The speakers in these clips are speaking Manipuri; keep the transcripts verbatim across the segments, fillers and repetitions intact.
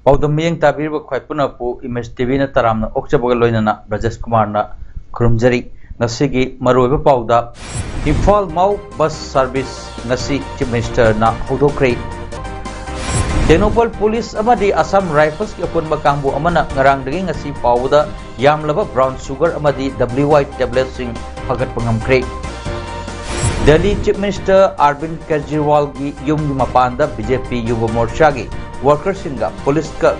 ꯄꯥꯎꯗꯝ ꯃꯤꯠꯌꯦꯡ ꯇꯥꯕꯤꯔꯤꯕ ꯈ꯭ꯋꯥꯏ ꯄꯨꯝꯅꯃꯛꯄꯨ ꯏꯃꯦꯖ ꯇꯤꯚꯤꯅ ꯇꯔꯥꯝꯅ ꯑꯣꯛꯆꯕꯒ ꯂꯣꯏꯅꯅ ꯕ꯭ꯔꯖꯦꯁ ꯀꯨꯃꯥꯔꯅ ꯈꯨꯔꯨꯝꯖꯔꯤ꯫ ꯉꯁꯤꯒꯤ ꯃꯔꯨꯑꯣꯏꯕ ꯄꯥꯎꯗ, ꯏꯝꯐꯥꯜ ꯃꯥꯎ ꯕꯁ ꯁꯥꯔꯚꯤꯁ ꯉꯁꯤ ꯆꯤꯐ ꯃꯤꯅꯤꯁꯇꯔꯅ ꯍꯧꯗꯣꯛꯈ꯭ꯔꯦ꯫ ꯇꯦꯡꯅꯧꯄꯜ ꯄꯨꯂꯤꯁ ꯑꯃꯗꯤ ꯑꯁꯥꯝ ꯔꯥꯏꯐꯜꯁꯀꯤ ꯑꯄꯨꯟꯕ ꯀꯥꯡꯕꯨ ꯑꯃꯅ ꯉꯔꯥꯡꯗꯒꯤ ꯉꯁꯤ ꯐꯥꯎꯕꯗ ꯌꯥꯝꯂꯕ ꯕ꯭ꯔꯥꯎꯟ ꯁꯨꯒꯔ ꯑꯃꯗꯤ ꯗꯕ꯭ꯂꯤꯌꯨ ꯋꯥꯏ ꯇꯦꯕ꯭ꯂꯦꯠꯁꯤꯡ ꯐꯥꯒꯠꯄ ꯉꯝꯈ꯭ꯔꯦ꯫ ꯗꯦꯜꯂꯤ ꯆꯤꯐ ꯃꯤꯅꯤꯁꯇꯔ ꯑꯔꯕꯤꯟ ꯀꯦꯖꯔꯤꯋꯥꯜꯒꯤ ꯌꯨꯝꯒꯤ ꯃꯄꯥꯟꯗ ꯕꯤ ꯖꯦ ꯄꯤ ꯌꯨꯕ ꯃꯣꯔꯆꯥꯒꯤ ꯋꯥꯔꯀꯔꯁꯤꯡꯒ ꯄꯨꯂꯤꯁꯀ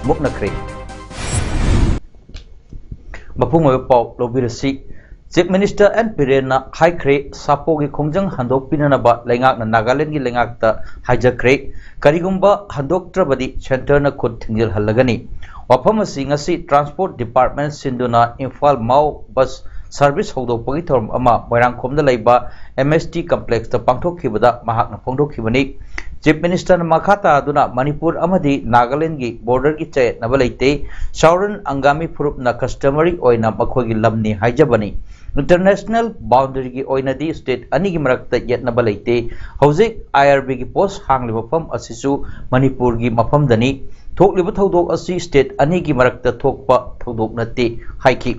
ꯃꯨꯛꯅꯈ꯭ꯔꯦ꯫ ꯃꯄꯨꯡ ꯑꯣꯏꯕ ꯄꯥꯎ ꯂꯧꯕꯤꯔꯁꯤ꯫ ꯆꯤꯐ ꯃꯤꯅꯤꯁꯇꯔ ꯑꯦꯟ ꯕꯤꯔꯦꯟꯅ ꯍꯥꯏꯈ꯭ꯔꯦ, ꯁꯥꯄꯣꯒꯤ ꯈꯣꯡꯖꯪ ꯍꯟꯗꯣꯛꯄꯤꯅꯅꯕ ꯂꯩꯉꯥꯛꯅ ꯅꯥꯒꯥꯂꯦꯟꯒꯤ ꯂꯩꯉꯥꯛꯇ ꯍꯥꯏꯖꯈ꯭ꯔꯦ꯫ ꯀꯔꯤꯒꯨꯝꯕ ꯍꯟꯗꯣꯛꯇ꯭ꯔꯕꯗꯤ ꯁꯦꯟꯇꯔꯅ ꯈꯨꯠ ꯊꯤꯡꯖꯤꯜꯍꯜꯂꯒꯅꯤ꯫ ꯋꯥꯐꯝ ꯑꯁꯤ ꯉꯁꯤ ꯇ꯭ꯔꯥꯟꯁꯄꯣꯔꯠ ꯗꯤꯄꯥꯔꯠꯃꯦꯟ ꯁꯤꯟꯗꯨꯅ ꯏꯝꯐꯥꯜ ꯃꯥꯎ ꯕꯁ ꯁꯥꯔꯚꯤꯁ ꯍꯧꯗꯣꯛꯄꯒꯤ ꯊꯧꯔꯝ ꯑꯃ ꯃꯣꯏꯔꯥꯡꯈꯣꯝꯗ ꯂꯩꯕ ꯑꯦꯝ ꯑꯦꯁ ꯇꯤ ꯀꯝꯄ꯭ꯂꯦꯛꯁꯇ ꯄꯥꯡꯊꯣꯛꯈꯤꯕꯗ ꯃꯍꯥꯛꯅ ꯐꯣꯡꯗꯣꯛꯈꯤꯕꯅꯤ꯫ ꯆꯤꯐ ꯃꯤꯅꯤꯁꯇꯔꯅ ꯃꯈꯥ ꯇꯥꯗꯨꯅ ꯃꯅꯤꯄꯨꯔ ꯑꯃꯗꯤ ꯅꯥꯒꯥꯂꯦꯟꯒꯤ ꯕꯣꯔꯗꯔꯒꯤ ꯆꯌꯦꯠꯅꯕ ꯂꯩꯇꯦ꯫ ꯁꯥꯎꯔꯟ ꯑꯪꯒꯥꯃꯤ ꯐꯨꯔꯨꯞꯅ ꯀꯁꯇꯃꯔꯤ ꯑꯣꯏꯅ ꯃꯈꯣꯏꯒꯤ ꯂꯝꯅꯤ ꯍꯥꯏꯖꯕꯅꯤ꯫ ꯏꯟꯇꯔꯅꯦꯁꯅꯦꯜ ꯕꯥꯎꯟꯗꯔꯤꯒꯤ ꯑꯣꯏꯅꯗꯤ ꯁ꯭ꯇꯦꯠ ꯑꯅꯤꯒꯤ ꯃꯔꯛꯇ ꯌꯦꯠꯅꯕ ꯂꯩꯇꯦ꯫ ꯍꯧꯖꯤꯛ ꯑꯥꯏ ꯑꯥꯔ ꯕꯤꯒꯤ ꯄꯣꯁ ꯍꯥꯡꯂꯤꯕ ꯃꯐꯝ ꯑꯁꯤꯁꯨ ꯃꯅꯤꯄꯨꯔꯒꯤ ꯃꯐꯝꯗꯅꯤ꯫ ꯊꯣꯛꯂꯤꯕ ꯊꯧꯗꯣꯛ ꯑꯁꯤ ꯁ꯭ꯇꯦꯠ ꯑꯅꯤꯒꯤ ꯃꯔꯛꯇ ꯊꯣꯛꯄ ꯊꯧꯗꯣꯛ ꯅꯠꯇꯦ ꯍꯥꯏꯈꯤ꯫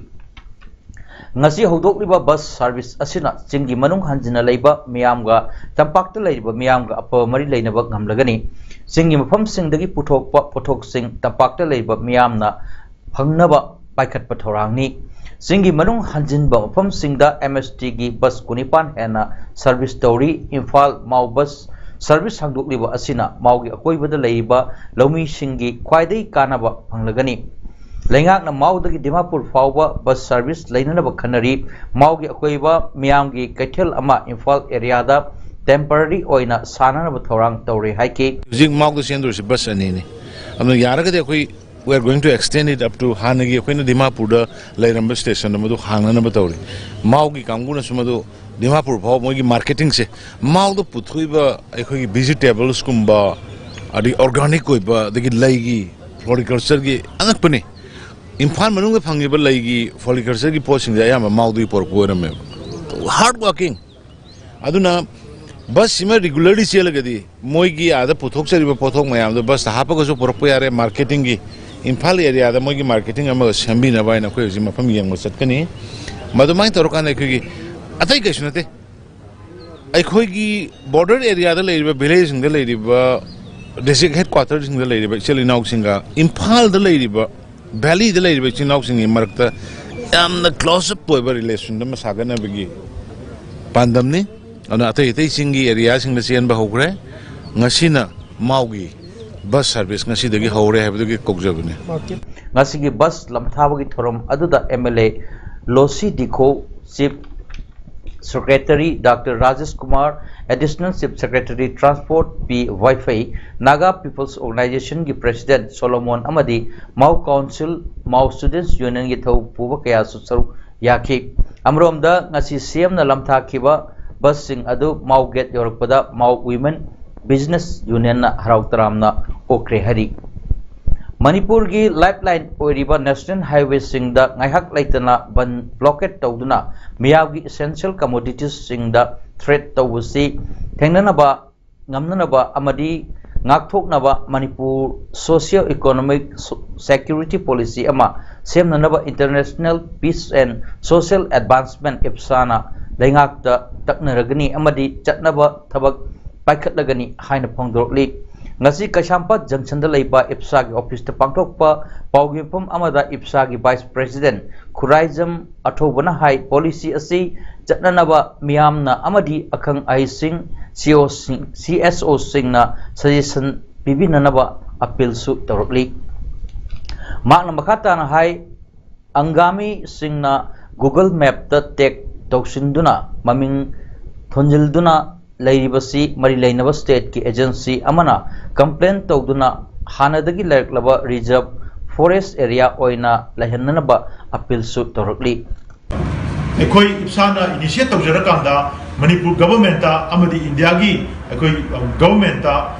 ꯉꯁꯤ ꯍꯧꯗꯣꯛꯂꯤꯕ ꯕꯁ ꯁꯥꯔꯚꯤꯁ ꯑꯁꯤꯅ ꯆꯤꯡꯒꯤ ꯃꯅꯨꯡ ꯍꯟꯖꯤꯟꯅ ꯂꯩꯕ ꯃꯤꯌꯥꯝꯒ ꯇꯝꯄꯥꯛꯇ ꯂꯩꯔꯤꯕ ꯃꯤꯌꯥꯝꯒ ꯑꯐꯕ ꯃꯔꯤ ꯂꯩꯅꯕ ꯉꯝꯂꯒꯅꯤ꯫ ꯆꯤꯡꯒꯤ ꯃꯐꯝꯁꯤꯡꯗꯒꯤ ꯄꯨꯊꯣꯛꯄ ꯄꯣꯠꯊꯣꯛꯁꯤꯡ ꯇꯝꯄꯥꯛꯇ ꯂꯩꯔꯤꯕ ꯃꯤꯌꯥꯝꯅ ꯐꯪꯅꯕ ꯄꯥꯏꯈꯠꯄ ꯊꯧꯔꯥꯡꯅꯤ꯫ ꯆꯤꯡꯒꯤ ꯃꯅꯨꯡ ꯍꯟꯖꯤꯟꯕ ꯃꯐꯝꯁꯤꯡꯗ ꯑꯦꯝ ꯑꯦꯁ ꯇꯤꯒꯤ ꯕꯁ ꯀꯨꯟꯅꯤꯄꯥꯟ ꯍꯦꯟꯅ ꯁꯔꯚꯤꯁ ꯇꯧꯔꯤ꯫ ꯏꯝꯐꯥꯜ ꯃꯥꯎ ꯕꯁ ꯁꯔꯚꯤꯁ ꯍꯥꯡꯗꯣꯛꯂꯤꯕ ꯑꯁꯤꯅ ꯃꯥꯎꯒꯤ ꯑꯀꯣꯏꯕꯗ ꯂꯩꯔꯤꯕ ꯂꯧꯃꯤꯁꯤꯡꯒꯤ ꯈ꯭ꯋꯥꯏꯗꯒꯤ ꯀꯥꯟꯅꯕ ꯐꯪꯂꯒꯅꯤ꯫ ꯂꯩꯉꯥꯛꯅ ꯃꯥꯎꯗꯒꯤ ꯗꯤꯃꯥꯄꯨꯔ ꯐꯥꯎꯕ ꯕꯁ ꯁꯔꯚꯤꯁ ꯂꯩꯅꯅꯕ ꯈꯟꯅꯔꯤ꯫ ꯃꯥꯎꯒꯤ ꯑꯀꯣꯏꯕ ꯃꯤꯌꯥꯝꯒꯤ ꯀꯩꯊꯦꯜ ꯑꯃ ꯏꯝꯐꯥꯜ ꯑꯦꯔꯤꯌꯥꯗ ꯇꯦꯝꯄꯔꯔꯤ ꯑꯣꯏꯅ ꯁꯥꯟꯅꯅꯕ ꯊꯧꯔꯥꯡ ꯇꯧꯔꯦ ꯍꯥꯏꯈꯤ꯫ ꯍꯧꯖꯤꯛ ꯃꯥꯎꯗ ꯆꯦꯟꯗꯣꯔꯤꯁꯦ ꯕꯁ ꯑꯅꯤꯅꯤ꯫ ꯑꯗꯨꯅ ꯌꯥꯔꯒꯗꯤ ꯑꯩꯈꯣꯏ we are going to extend it up to ꯍꯥꯟꯅꯒꯤ ꯑꯩꯈꯣꯏꯅ ꯗꯤꯃꯥꯄꯨꯔꯗ ꯂꯩꯔꯝꯕ ꯁ꯭ꯇꯦꯁꯟꯗꯣ ꯃꯗꯨ ꯍꯥꯡꯅꯅꯕ ꯇꯧꯔꯤ꯫ ꯃꯥꯎꯒꯤ ꯀꯥꯡꯕꯨꯅꯁꯨ ꯃꯗꯨ ꯗꯤꯃꯥꯄꯨꯔ ꯐꯥꯎ ꯃꯣꯏꯒꯤ ꯃꯥꯔꯀꯦꯇꯤꯡꯁꯦ, ꯃꯥꯎꯗ ꯄꯨꯊꯣꯛꯏꯕ ꯑꯩꯈꯣꯏꯒꯤ ꯚꯤꯖꯤꯇꯦꯕꯜꯁꯀꯨꯝꯕ, ꯑꯗꯒꯤ ꯑꯣꯔꯒꯥꯅꯤꯛ ꯑꯣꯏꯕ, ꯑꯗꯒꯤ ꯂꯩꯒꯤ, ꯐ꯭ꯂꯣꯔꯤꯀꯜꯆꯔꯒꯤ ꯑꯉꯛꯄꯅꯤ꯫ ꯏꯝꯐꯥꯜ ꯃꯅꯨꯡꯗ ꯐꯪꯉꯤꯕ ꯂꯩꯒꯤ ꯐ꯭ꯂꯣꯔꯤꯀꯜꯆꯔꯒꯤ ꯄꯣꯠꯁꯤꯡꯁꯦ ꯑꯌꯥꯝꯕ ꯃꯥꯎꯗꯒꯤ ꯄꯨꯔꯛꯄ ꯑꯣꯏꯔꯝꯃꯦꯕ꯫ ꯍꯥꯔꯗ ꯋꯥꯔꯀꯤꯡ꯫ ꯑꯗꯨꯅ ꯕꯁꯁꯤꯃ ꯔꯤꯒꯨꯂꯔꯂꯤ ꯆꯦꯜꯂꯒꯗꯤ ꯃꯣꯏꯒꯤ ꯑꯥꯗ ꯄꯨꯊꯣꯛꯆꯔꯤꯕ ꯄꯣꯠꯊꯣꯛ ꯃꯌꯥꯝꯗꯣ ꯕꯁꯇ ꯍꯥꯞꯄꯒꯁꯨ ꯄꯨꯔꯛꯄ ꯌꯥꯔꯦ꯫ ꯃꯥꯔꯀꯦꯇꯤꯡꯒꯤ ꯏꯝꯐꯥꯜ ꯑꯦꯔꯤꯌꯥꯗ ꯃꯣꯏꯒꯤ ꯃꯥꯔꯀꯦꯇꯤꯡ ꯑꯃꯒ ꯁꯦꯝꯕꯤꯅꯕ ꯍꯥꯏꯅ ꯑꯩꯈꯣꯏ ꯍꯧꯖꯤꯛ ꯃꯐꯝ ꯌꯦꯡꯕ ꯆꯠꯀꯅꯤ꯫ ꯃꯗꯨꯃꯥꯏꯅ ꯇꯧꯔꯀꯥꯟꯗ ꯑꯩꯈꯣꯏꯒꯤ ꯑꯇꯩ ꯀꯩꯁꯨ ꯅꯠꯇꯦ, ꯑꯩꯈꯣꯏꯒꯤ ꯕꯣꯔꯗꯔ ꯑꯦꯔꯤꯌꯥꯗ ꯂꯩꯔꯤꯕ ꯚꯤꯂꯦꯖꯁꯤꯡꯗ ꯂꯩꯔꯤꯕ ꯗꯤꯁꯇ꯭ꯔꯤꯛ ꯍꯦꯗ ꯀ꯭ꯋꯥꯇꯔꯁꯤꯡꯗ ꯂꯩꯔꯤꯕ ꯏꯆꯤꯜ ꯏꯅꯥꯎꯁꯤꯡꯒ ꯏꯝꯐꯥꯜꯗ ꯂꯩꯔꯤꯕ ꯚꯦꯂꯤꯗ ꯂꯩꯔꯤꯕ ꯏꯆꯤꯜ ꯏꯅꯥꯎꯁꯤꯡꯒꯤ ꯃꯔꯛꯇ ꯌꯥꯝꯅ ꯀ꯭ꯂꯣꯖ ꯑꯞ ꯑꯣꯏꯕ ꯔꯤꯂꯦꯁꯟ ꯑꯃ ꯁꯥꯒꯠꯅꯕꯒꯤ ꯄꯥꯟꯗꯝꯅꯤ꯫ ꯑꯗꯨꯅ ꯑꯇꯩ ꯑꯇꯩ ꯆꯤꯡꯒꯤ ꯑꯦꯔꯤꯌꯥꯁꯤꯡꯗ ꯆꯦꯟꯕ ꯍꯧꯈ꯭ꯔꯦ꯫ ꯉꯁꯤꯅ ꯃꯥꯎꯒꯤ ꯕꯁ ꯁꯥꯔꯚꯤꯁ ꯉꯁꯤꯗꯒꯤ ꯍꯧꯔꯦ ꯍꯥꯏꯕꯗꯨꯒꯤ ꯀꯧꯖꯕꯅꯤ꯫ ꯉꯁꯤꯒꯤ ꯕꯁ ꯂꯝꯊꯥꯕꯒꯤ ꯊꯧꯔꯝ ꯑꯗꯨꯗ M L A Loshi Dikho, chief secretary doctor Rajesh Kumar, additional chief secretary transport P Vaiphei, Naga people's ꯑꯣꯔꯒꯅꯥꯏꯖꯦꯁꯟꯒꯤ ꯄ꯭ꯔꯦꯁꯤꯗꯦꯟꯠ ꯁꯣꯂꯣꯃꯣꯟ ꯑꯃꯗꯤ ꯃꯥꯎ ꯀꯥꯎꯟꯁꯤꯜ, ꯃꯥꯎ ꯁ꯭ꯇꯨꯗꯦꯟꯠꯁ ꯌꯨꯅꯤꯌꯟꯒꯤ ꯊꯧ ꯄꯨꯕ ꯀꯌꯥꯁꯨ ꯁꯔꯨꯛ ꯌꯥꯈꯤ꯫ ꯑꯃꯔꯣꯝꯗ ꯉꯁꯤ ꯁꯤ ꯑꯦꯝꯅ ꯂꯝꯊꯥꯈꯤꯕ ꯕꯁꯁꯤꯡ ꯑꯗꯨ ꯃꯥꯎ ꯒꯦꯠ ꯌꯧꯔꯛꯄꯗ ꯃꯥꯎ ꯋꯤꯃꯦꯟ ꯕꯤꯖꯤꯅꯦꯁ ꯌꯨꯅꯤꯌꯟꯅ ꯍꯔꯥꯎ ꯇꯔꯥꯝꯅ ꯑꯣꯛꯈ꯭ꯔꯦ ꯍꯥꯏꯔꯤ꯫ ꯃꯅꯤꯄꯨꯔꯒꯤ ꯂꯥꯏꯐꯂꯥꯏꯟ ꯑꯣꯏꯔꯤꯕ ꯅꯦꯁꯅꯦꯜ ꯍꯥꯏꯋꯦꯁꯤꯡꯗ ꯉꯥꯏꯍꯥꯛ ꯂꯩꯇꯅ ꯕꯟ ꯕ꯭ꯂꯣꯀꯦꯠ ꯇꯧꯗꯨꯅ ꯃꯤꯌꯥꯝꯒꯤ ꯏꯁꯦꯟꯁꯤꯌꯦꯜ ꯀꯃꯣꯗꯤꯇꯤꯁꯁꯤꯡꯗ ꯊ꯭ꯔꯦꯠ ꯇꯧꯕꯁꯤ ꯊꯦꯡꯅꯅꯕ ꯉꯝꯅꯅꯕ ꯑꯃꯗꯤ ꯉꯥꯛꯊꯣꯛꯅꯕ Manipur socio economic security policy ꯑꯃ ꯁꯦꯝꯅꯅꯕ ꯏꯟꯇꯔꯅꯦꯁꯅꯦꯜ ꯄꯤꯁ ꯑꯦꯟ ꯁꯣꯁꯤꯌꯦꯜ ꯑꯦꯗꯚꯥꯟꯁꯃꯦꯟ ꯏꯞꯁꯥꯅ ꯂꯩꯉꯥꯛꯇ ꯇꯛꯅꯔꯒꯅꯤ ꯑꯃꯗꯤ ꯆꯠꯅꯕ ꯊꯕꯛ ꯄꯥꯏꯈꯠꯂꯒꯅꯤ ꯍꯥꯏꯅ ꯐꯣꯡꯗꯣꯔꯛꯂꯤ꯫ ꯉꯁꯤ ꯀꯩꯁꯥꯝꯄꯥꯠ ꯖꯪꯁꯟꯗ ꯂꯩꯕ ꯏꯞꯁꯥꯒꯤ ꯑꯣꯐꯤꯁꯇ ꯄꯥꯡꯊꯣꯛꯄ ꯄꯥꯎꯒꯤ ꯃꯤꯐꯝ ꯑꯃꯗ ꯏꯞꯁꯥꯒꯤ ꯚꯥꯏꯁ ꯄ꯭ꯔꯦꯁꯤꯗꯦꯟꯠ ꯈꯨꯔꯥꯏꯖꯝ ꯑꯊꯧꯕꯅ ꯍꯥꯏ, ꯄꯣꯂꯤꯁꯤ ꯑꯁꯤ ꯆꯠꯅꯅꯕ ꯃꯤꯌꯥꯝꯅ ꯑꯃꯗꯤ ꯑꯈꯪ ꯑꯍꯩꯁꯤꯡ, ꯁꯤ ꯑꯣꯁꯤꯡ, ꯁꯤ ꯑꯦꯁ ꯑꯣꯁꯤꯡꯅ ꯁꯖꯦꯁꯟ ꯄꯤꯕꯤꯅꯅꯕ ꯑꯄꯤꯜꯁꯨ ꯇꯧꯔꯛꯂꯤ꯫ ꯃꯍꯥꯛꯅ ꯃꯈꯥ ꯇꯥꯅ ꯍꯥꯏ, ꯑꯪꯒꯥꯃꯤꯁꯤꯡꯅ ꯒꯨꯒꯜ ꯃꯦꯞꯇ ꯇꯦꯒ ꯇꯧꯁꯤꯟꯗꯨꯅ ꯃꯃꯤꯡ ꯊꯣꯟꯖꯤꯟꯗꯨꯅ ꯂꯩꯔꯤꯕꯁꯤ ꯃꯔꯤ ꯂꯩꯅꯕ stateꯀꯤ agency ꯑꯃꯅ complain ꯇꯧꯗꯨꯅ ꯍꯥꯟꯅꯗꯒꯤ ꯂꯩꯔꯛꯂꯕ reserve forest area ꯑꯣꯏꯅ ꯂꯩꯍꯟꯅꯅꯕ appealꯁꯨ ꯇꯧꯔꯛꯂꯤ꯫ ꯑꯩꯈꯣꯏ ꯏꯞꯁꯥꯅ initiate ꯇꯧꯖꯔꯀꯥꯟꯗ ꯃꯅꯤꯄꯨꯔ governmentꯇ ꯑꯃꯗꯤ ꯏꯟꯗꯤꯌꯥꯒꯤ ꯑꯩꯈꯣꯏ governmentꯇ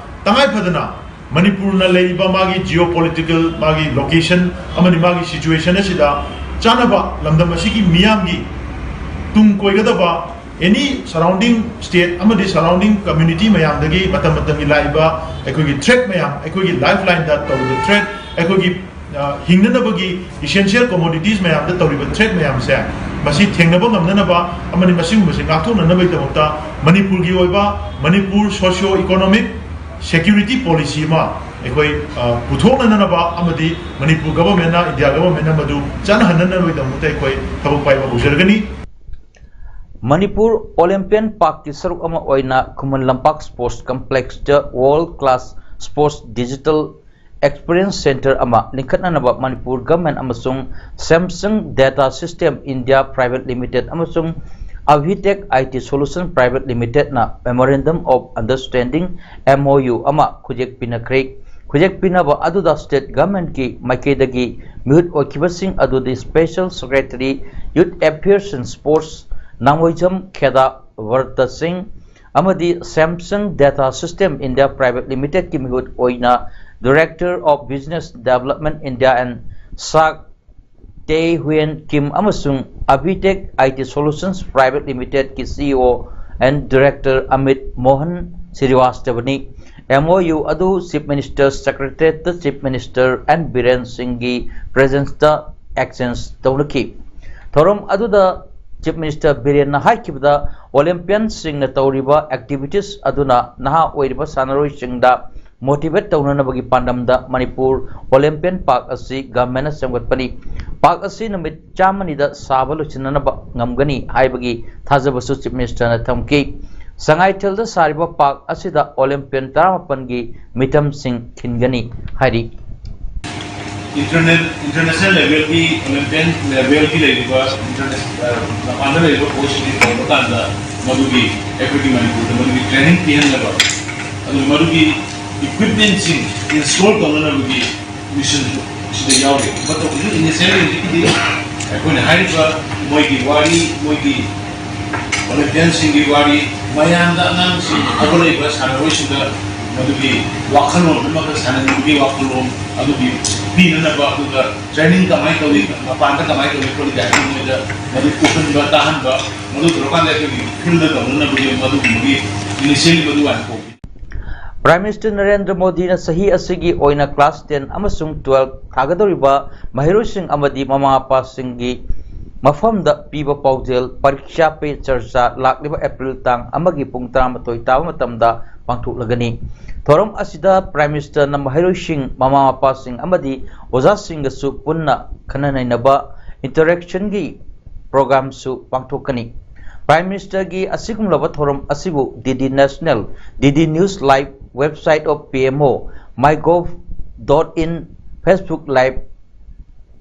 ꯇꯉꯥꯏ ꯐꯗꯅ ꯃꯅꯤꯄꯨꯔꯅ ꯂꯩꯔꯤꯕ ꯃꯥꯒꯤ geopolitical, ꯃꯥꯒꯤ location ꯑꯃꯗꯤ ꯃꯥꯒꯤ situation ꯑꯁꯤꯗ ꯆꯥꯟꯅꯕ ꯂꯝꯗꯝ ꯑꯁꯤꯒꯤ ꯃꯤꯌꯥꯝꯒꯤ ꯇꯨꯡ ꯀꯣꯏꯒꯗꯕ any surrounding state ꯑꯃꯗꯤ surrounding community ꯃꯌꯥꯝꯗꯒꯤ ꯃꯇꯝ ꯃꯇꯝꯒꯤ ꯂꯥꯛꯏꯕ ꯑꯩꯈꯣꯏꯒꯤ threat ꯃꯌꯥꯝ, ꯑꯩꯈꯣꯏꯒꯤ lifelineꯗ ꯇꯧꯔꯤꯕ threat, ꯑꯩꯈꯣꯏꯒꯤ, ꯑ, ꯍꯤꯡꯅꯅꯕꯒꯤ essential commodities ꯃꯌꯥꯝꯗ ꯇꯧꯔꯤꯕ threat ꯃꯌꯥꯝꯁꯦ, ꯃꯁꯤ ꯊꯦꯡꯅꯕ ꯉꯝꯅꯅꯕ ꯑꯃꯗꯤ ꯃꯁꯤꯒꯨꯝꯕꯁꯦ ꯉꯥꯛꯊꯣꯛꯅꯅꯕꯒꯤꯗꯃꯛꯇ ꯃꯅꯤꯄꯨꯔꯒꯤ ꯑꯣꯏꯕ Manipur socio economic security policy ꯑꯃ ꯑꯩꯈꯣꯏ, ꯑ, ꯄꯨꯊꯣꯛꯅꯅꯕ ꯑꯃꯗꯤ ꯃꯅꯤꯄꯨꯔ governmentꯅ, ꯏꯟꯗꯤꯌꯥ governmentꯅ ꯃꯗꯨ ꯆꯠꯅꯍꯟꯅꯅꯕꯒꯤꯗꯃꯛꯇ ꯑꯩꯈꯣꯏ ꯊꯕꯛ ꯄꯥꯏꯕ ꯍꯧꯖꯔꯒꯅꯤ꯫ ꯃꯅꯤꯄꯨꯔ Olympian Parkꯀꯤ ꯁꯔꯨꯛ ꯑꯃ ꯑꯣꯏꯅ Khuman Lampak Sports Complexꯇ world class sports digital experience center ꯑꯃ ꯂꯤꯡꯈꯠꯅꯅꯕ ꯃꯅꯤꯄꯨꯔ government ꯑꯃꯁꯨꯡ Samsung Data System India Private Limited ꯑꯃꯁꯨꯡ Avitech I T Solution Private Limitedꯅ memorandum of understanding, M O U, ꯑꯃ ꯈꯨꯖꯦꯛ ꯄꯤꯅꯈ꯭ꯔꯦ꯫ ꯈꯨꯖꯦꯛ ꯄꯤꯅꯕ ꯑꯗꯨꯗ state governmentꯀꯤ ꯃꯥꯏꯀꯩꯗꯒꯤ ꯃꯤꯍꯨꯠ ꯑꯣꯏꯈꯤꯕꯁꯤꯡ ꯑꯗꯨꯗꯤ Special Secretary, Youth Affairs and Sports, ꯅꯥꯃꯣꯏꯖꯝ ꯈꯦꯗꯥ ꯚꯔꯇ ꯁꯤꯡ, ꯑꯃꯗꯤ Samsung Data System India Private Limitedꯀꯤ ꯃꯤꯍꯨꯠ ꯑꯣꯏꯅ Director of Business Development India and ꯁꯥꯛ ꯇꯦ ꯍꯨꯌꯦꯟ ꯀꯤꯝ ꯑꯃꯁꯨꯡ Avitech I T Solutions Private Limitedꯀꯤ C E O and Director Amit Mohan ꯁ꯭ꯔꯤꯋꯥꯁꯇꯕꯅꯤ꯫ M O U ꯑꯗꯨ Chief Minister Secretariatꯇ Chief Minister N Biren Singhꯒꯤ presenceꯇ exchange ꯇꯧꯅꯈꯤ꯫ ꯊꯧꯔꯝ ꯑꯗꯨꯗ Chief Minister ꯕꯤꯔꯦꯟꯅ ꯍꯥꯏꯈꯤꯕꯗ, Olympianꯁꯤꯡꯅ ꯇꯧꯔꯤꯕ activities ꯑꯗꯨꯅ ꯅꯍꯥ ꯑꯣꯏꯔꯤꯕ ꯁꯥꯟꯅꯔꯣꯏꯁꯤꯡꯗ motivate ꯇꯧꯅꯅꯕꯒꯤ ꯄꯥꯟꯗꯝꯗ ꯃꯅꯤꯄꯨꯔ Olympian Park ꯑꯁꯤ governmentꯅ ꯁꯦꯝꯒꯠꯄꯅꯤ꯫ Park ꯑꯁꯤ ꯅꯨꯃꯤꯠ ꯆꯥꯝꯃꯅꯤꯗ ꯁꯥꯕ ꯂꯣꯏꯁꯤꯟꯅꯅꯕ ꯉꯝꯒꯅꯤ ꯍꯥꯏꯕꯒꯤ ꯊꯥꯖꯕꯁꯨ Chief Ministerꯅ ꯊꯝꯈꯤ꯫ ꯁꯉꯥꯏꯊꯦꯜꯗ ꯁꯥꯔꯤꯕ park ꯑꯁꯤꯗ Olympian ꯇꯔꯥꯃꯥꯄꯟꯒꯤ ꯃꯤꯇꯝꯁꯤꯡ ꯈꯤꯟꯒꯅꯤ ꯍꯥꯏꯔꯤ꯫ ꯏꯟꯇꯔꯅꯦꯜ ꯏꯟꯇꯔꯅꯦꯁꯅꯦꯜ ꯂꯦꯚꯦꯜꯒꯤ ꯑꯣꯂꯤꯝꯄꯤꯌꯟ ꯂꯦꯚꯦꯜꯒꯤ ꯂꯩꯔꯤꯕ ꯏꯟꯇꯔꯅꯦꯁ ꯃꯄꯥꯟꯗ ꯂꯩꯔꯤꯕ ꯀꯣꯆꯁꯤꯡꯒꯤ ꯇꯧꯕ ꯀꯥꯟꯗ ꯃꯗꯨꯒꯤ ꯑꯩꯈꯣꯏꯒꯤ ꯃꯅꯤꯄꯨꯔꯗ ꯃꯗꯨꯒꯤ ꯇ꯭ꯔꯦꯅꯤꯡ ꯄꯤꯍꯟꯅꯕ, ꯑꯗꯨꯒ ꯃꯗꯨꯒꯤ ꯏꯀ꯭ꯋꯤꯞꯃꯦꯟꯁꯤꯡ ꯏꯟꯁꯇꯣꯜ ꯇꯧꯅꯅꯕꯒꯤ ꯃꯤꯁꯟ ꯁꯤꯗ ꯌꯥꯎꯔꯤ꯫ ꯃꯇꯧ ꯍꯧꯖꯤꯛ ꯏꯅꯤꯁꯤꯌꯦꯜ ꯑꯣꯏꯅꯗꯤ ꯑꯩꯈꯣꯏꯅ ꯍꯥꯏꯔꯤꯕ ꯃꯣꯏꯒꯤ ꯋꯥꯔꯤ, ꯃꯣꯏꯒꯤ ꯑꯣꯂꯤꯝꯄꯤꯌꯟꯁꯤꯡꯒꯤ ꯋꯥꯔꯤ, ꯃꯌꯥꯝꯗ, ꯑꯉꯥꯡꯁꯤꯡ, ꯍꯧꯒꯠꯂꯛꯏꯕ ꯁꯥꯟꯅꯔꯣꯏꯁꯤꯡꯗ ꯃꯗꯨꯒꯤ ꯋꯥꯈꯜꯂꯣꯟ ꯑꯃꯈꯛ ꯁꯥꯟꯅꯅꯤꯡꯕꯒꯤ ꯋꯥꯈꯜꯂꯣꯟ ꯑꯗꯨꯒꯤ ꯄꯤꯅꯅꯕ, ꯑꯗꯨꯒ ꯇ꯭ꯔꯦꯅꯤꯡ ꯀꯃꯥꯏꯅ ꯇꯧꯏ, ꯃꯄꯥꯟꯗ ꯀꯃꯥꯏꯅ ꯇꯧꯏ ꯈꯣꯠꯂꯤ ꯀꯥꯏꯅ ꯃꯣꯏꯗ ꯃꯗꯨ ꯎꯍꯟꯕ, ꯇꯥꯍꯟꯕ, ꯃꯗꯨ ꯇꯧꯔꯀꯥꯟꯗ ꯑꯩꯈꯣꯏꯒꯤ ꯐꯤꯜꯗ ꯇꯧꯅꯅꯕꯒꯤ ꯃꯗꯨꯒꯨꯝꯕꯒꯤ ꯏꯅꯤꯁꯤꯌꯦꯜ ꯃꯗꯨ ꯍꯥꯟꯅ ꯀꯧꯏ꯫ Prime Minister ꯅꯔꯦꯟꯗ꯭ꯔ ꯃꯣꯗꯤꯅ ꯆꯍꯤ ꯑꯁꯤꯒꯤ ꯑꯣꯏꯅ class ten ꯑꯃꯁꯨꯡ twelve ꯊꯥꯒꯗꯧꯔꯤꯕ ꯃꯍꯩꯔꯣꯏꯁꯤꯡ ꯑꯃꯗꯤ ꯃꯃꯥ ꯃꯄꯥꯁꯤꯡꯒꯤ ꯃꯐꯝꯗ ꯄꯤꯕ ꯄꯥꯎꯖꯦꯜ ꯄꯔꯤꯛꯁꯥ ꯄꯦ ꯆꯔꯆꯥ ꯂꯥꯛꯂꯤꯕ ꯑꯦꯄ꯭ꯔꯤꯜ ꯇꯥꯡ ꯑꯃꯒꯤ ꯄꯨꯡ ꯇꯔꯥꯃꯥꯊꯣꯏ ꯇꯥꯕ ꯃꯇꯝꯗ ꯄꯥꯡꯊꯣꯛꯂꯒꯅꯤ꯫ ꯊꯧꯔꯝ ꯑꯁꯤꯗ Prime Minister ꯅ ꯃꯍꯩꯔꯣꯏꯁꯤꯡ, ꯃꯃꯥ ꯃꯄꯥꯁꯤꯡ ꯑꯃꯗꯤ ꯑꯣꯖꯥꯁꯤꯡꯒꯁꯨ ꯄꯨꯟꯅ ꯈꯟꯅ ꯅꯩꯅꯕ interaction ꯒꯤ program ꯁꯨ ꯄꯥꯡꯊꯣꯛꯀꯅꯤ꯫ Prime Minister ꯒꯤ ꯑꯁꯤꯒꯨꯝꯂꯕ ꯊꯧꯔꯝ ꯑꯁꯤꯕꯨ D D National, D D News Live, website of P M O, mygov dot in, Facebook Live,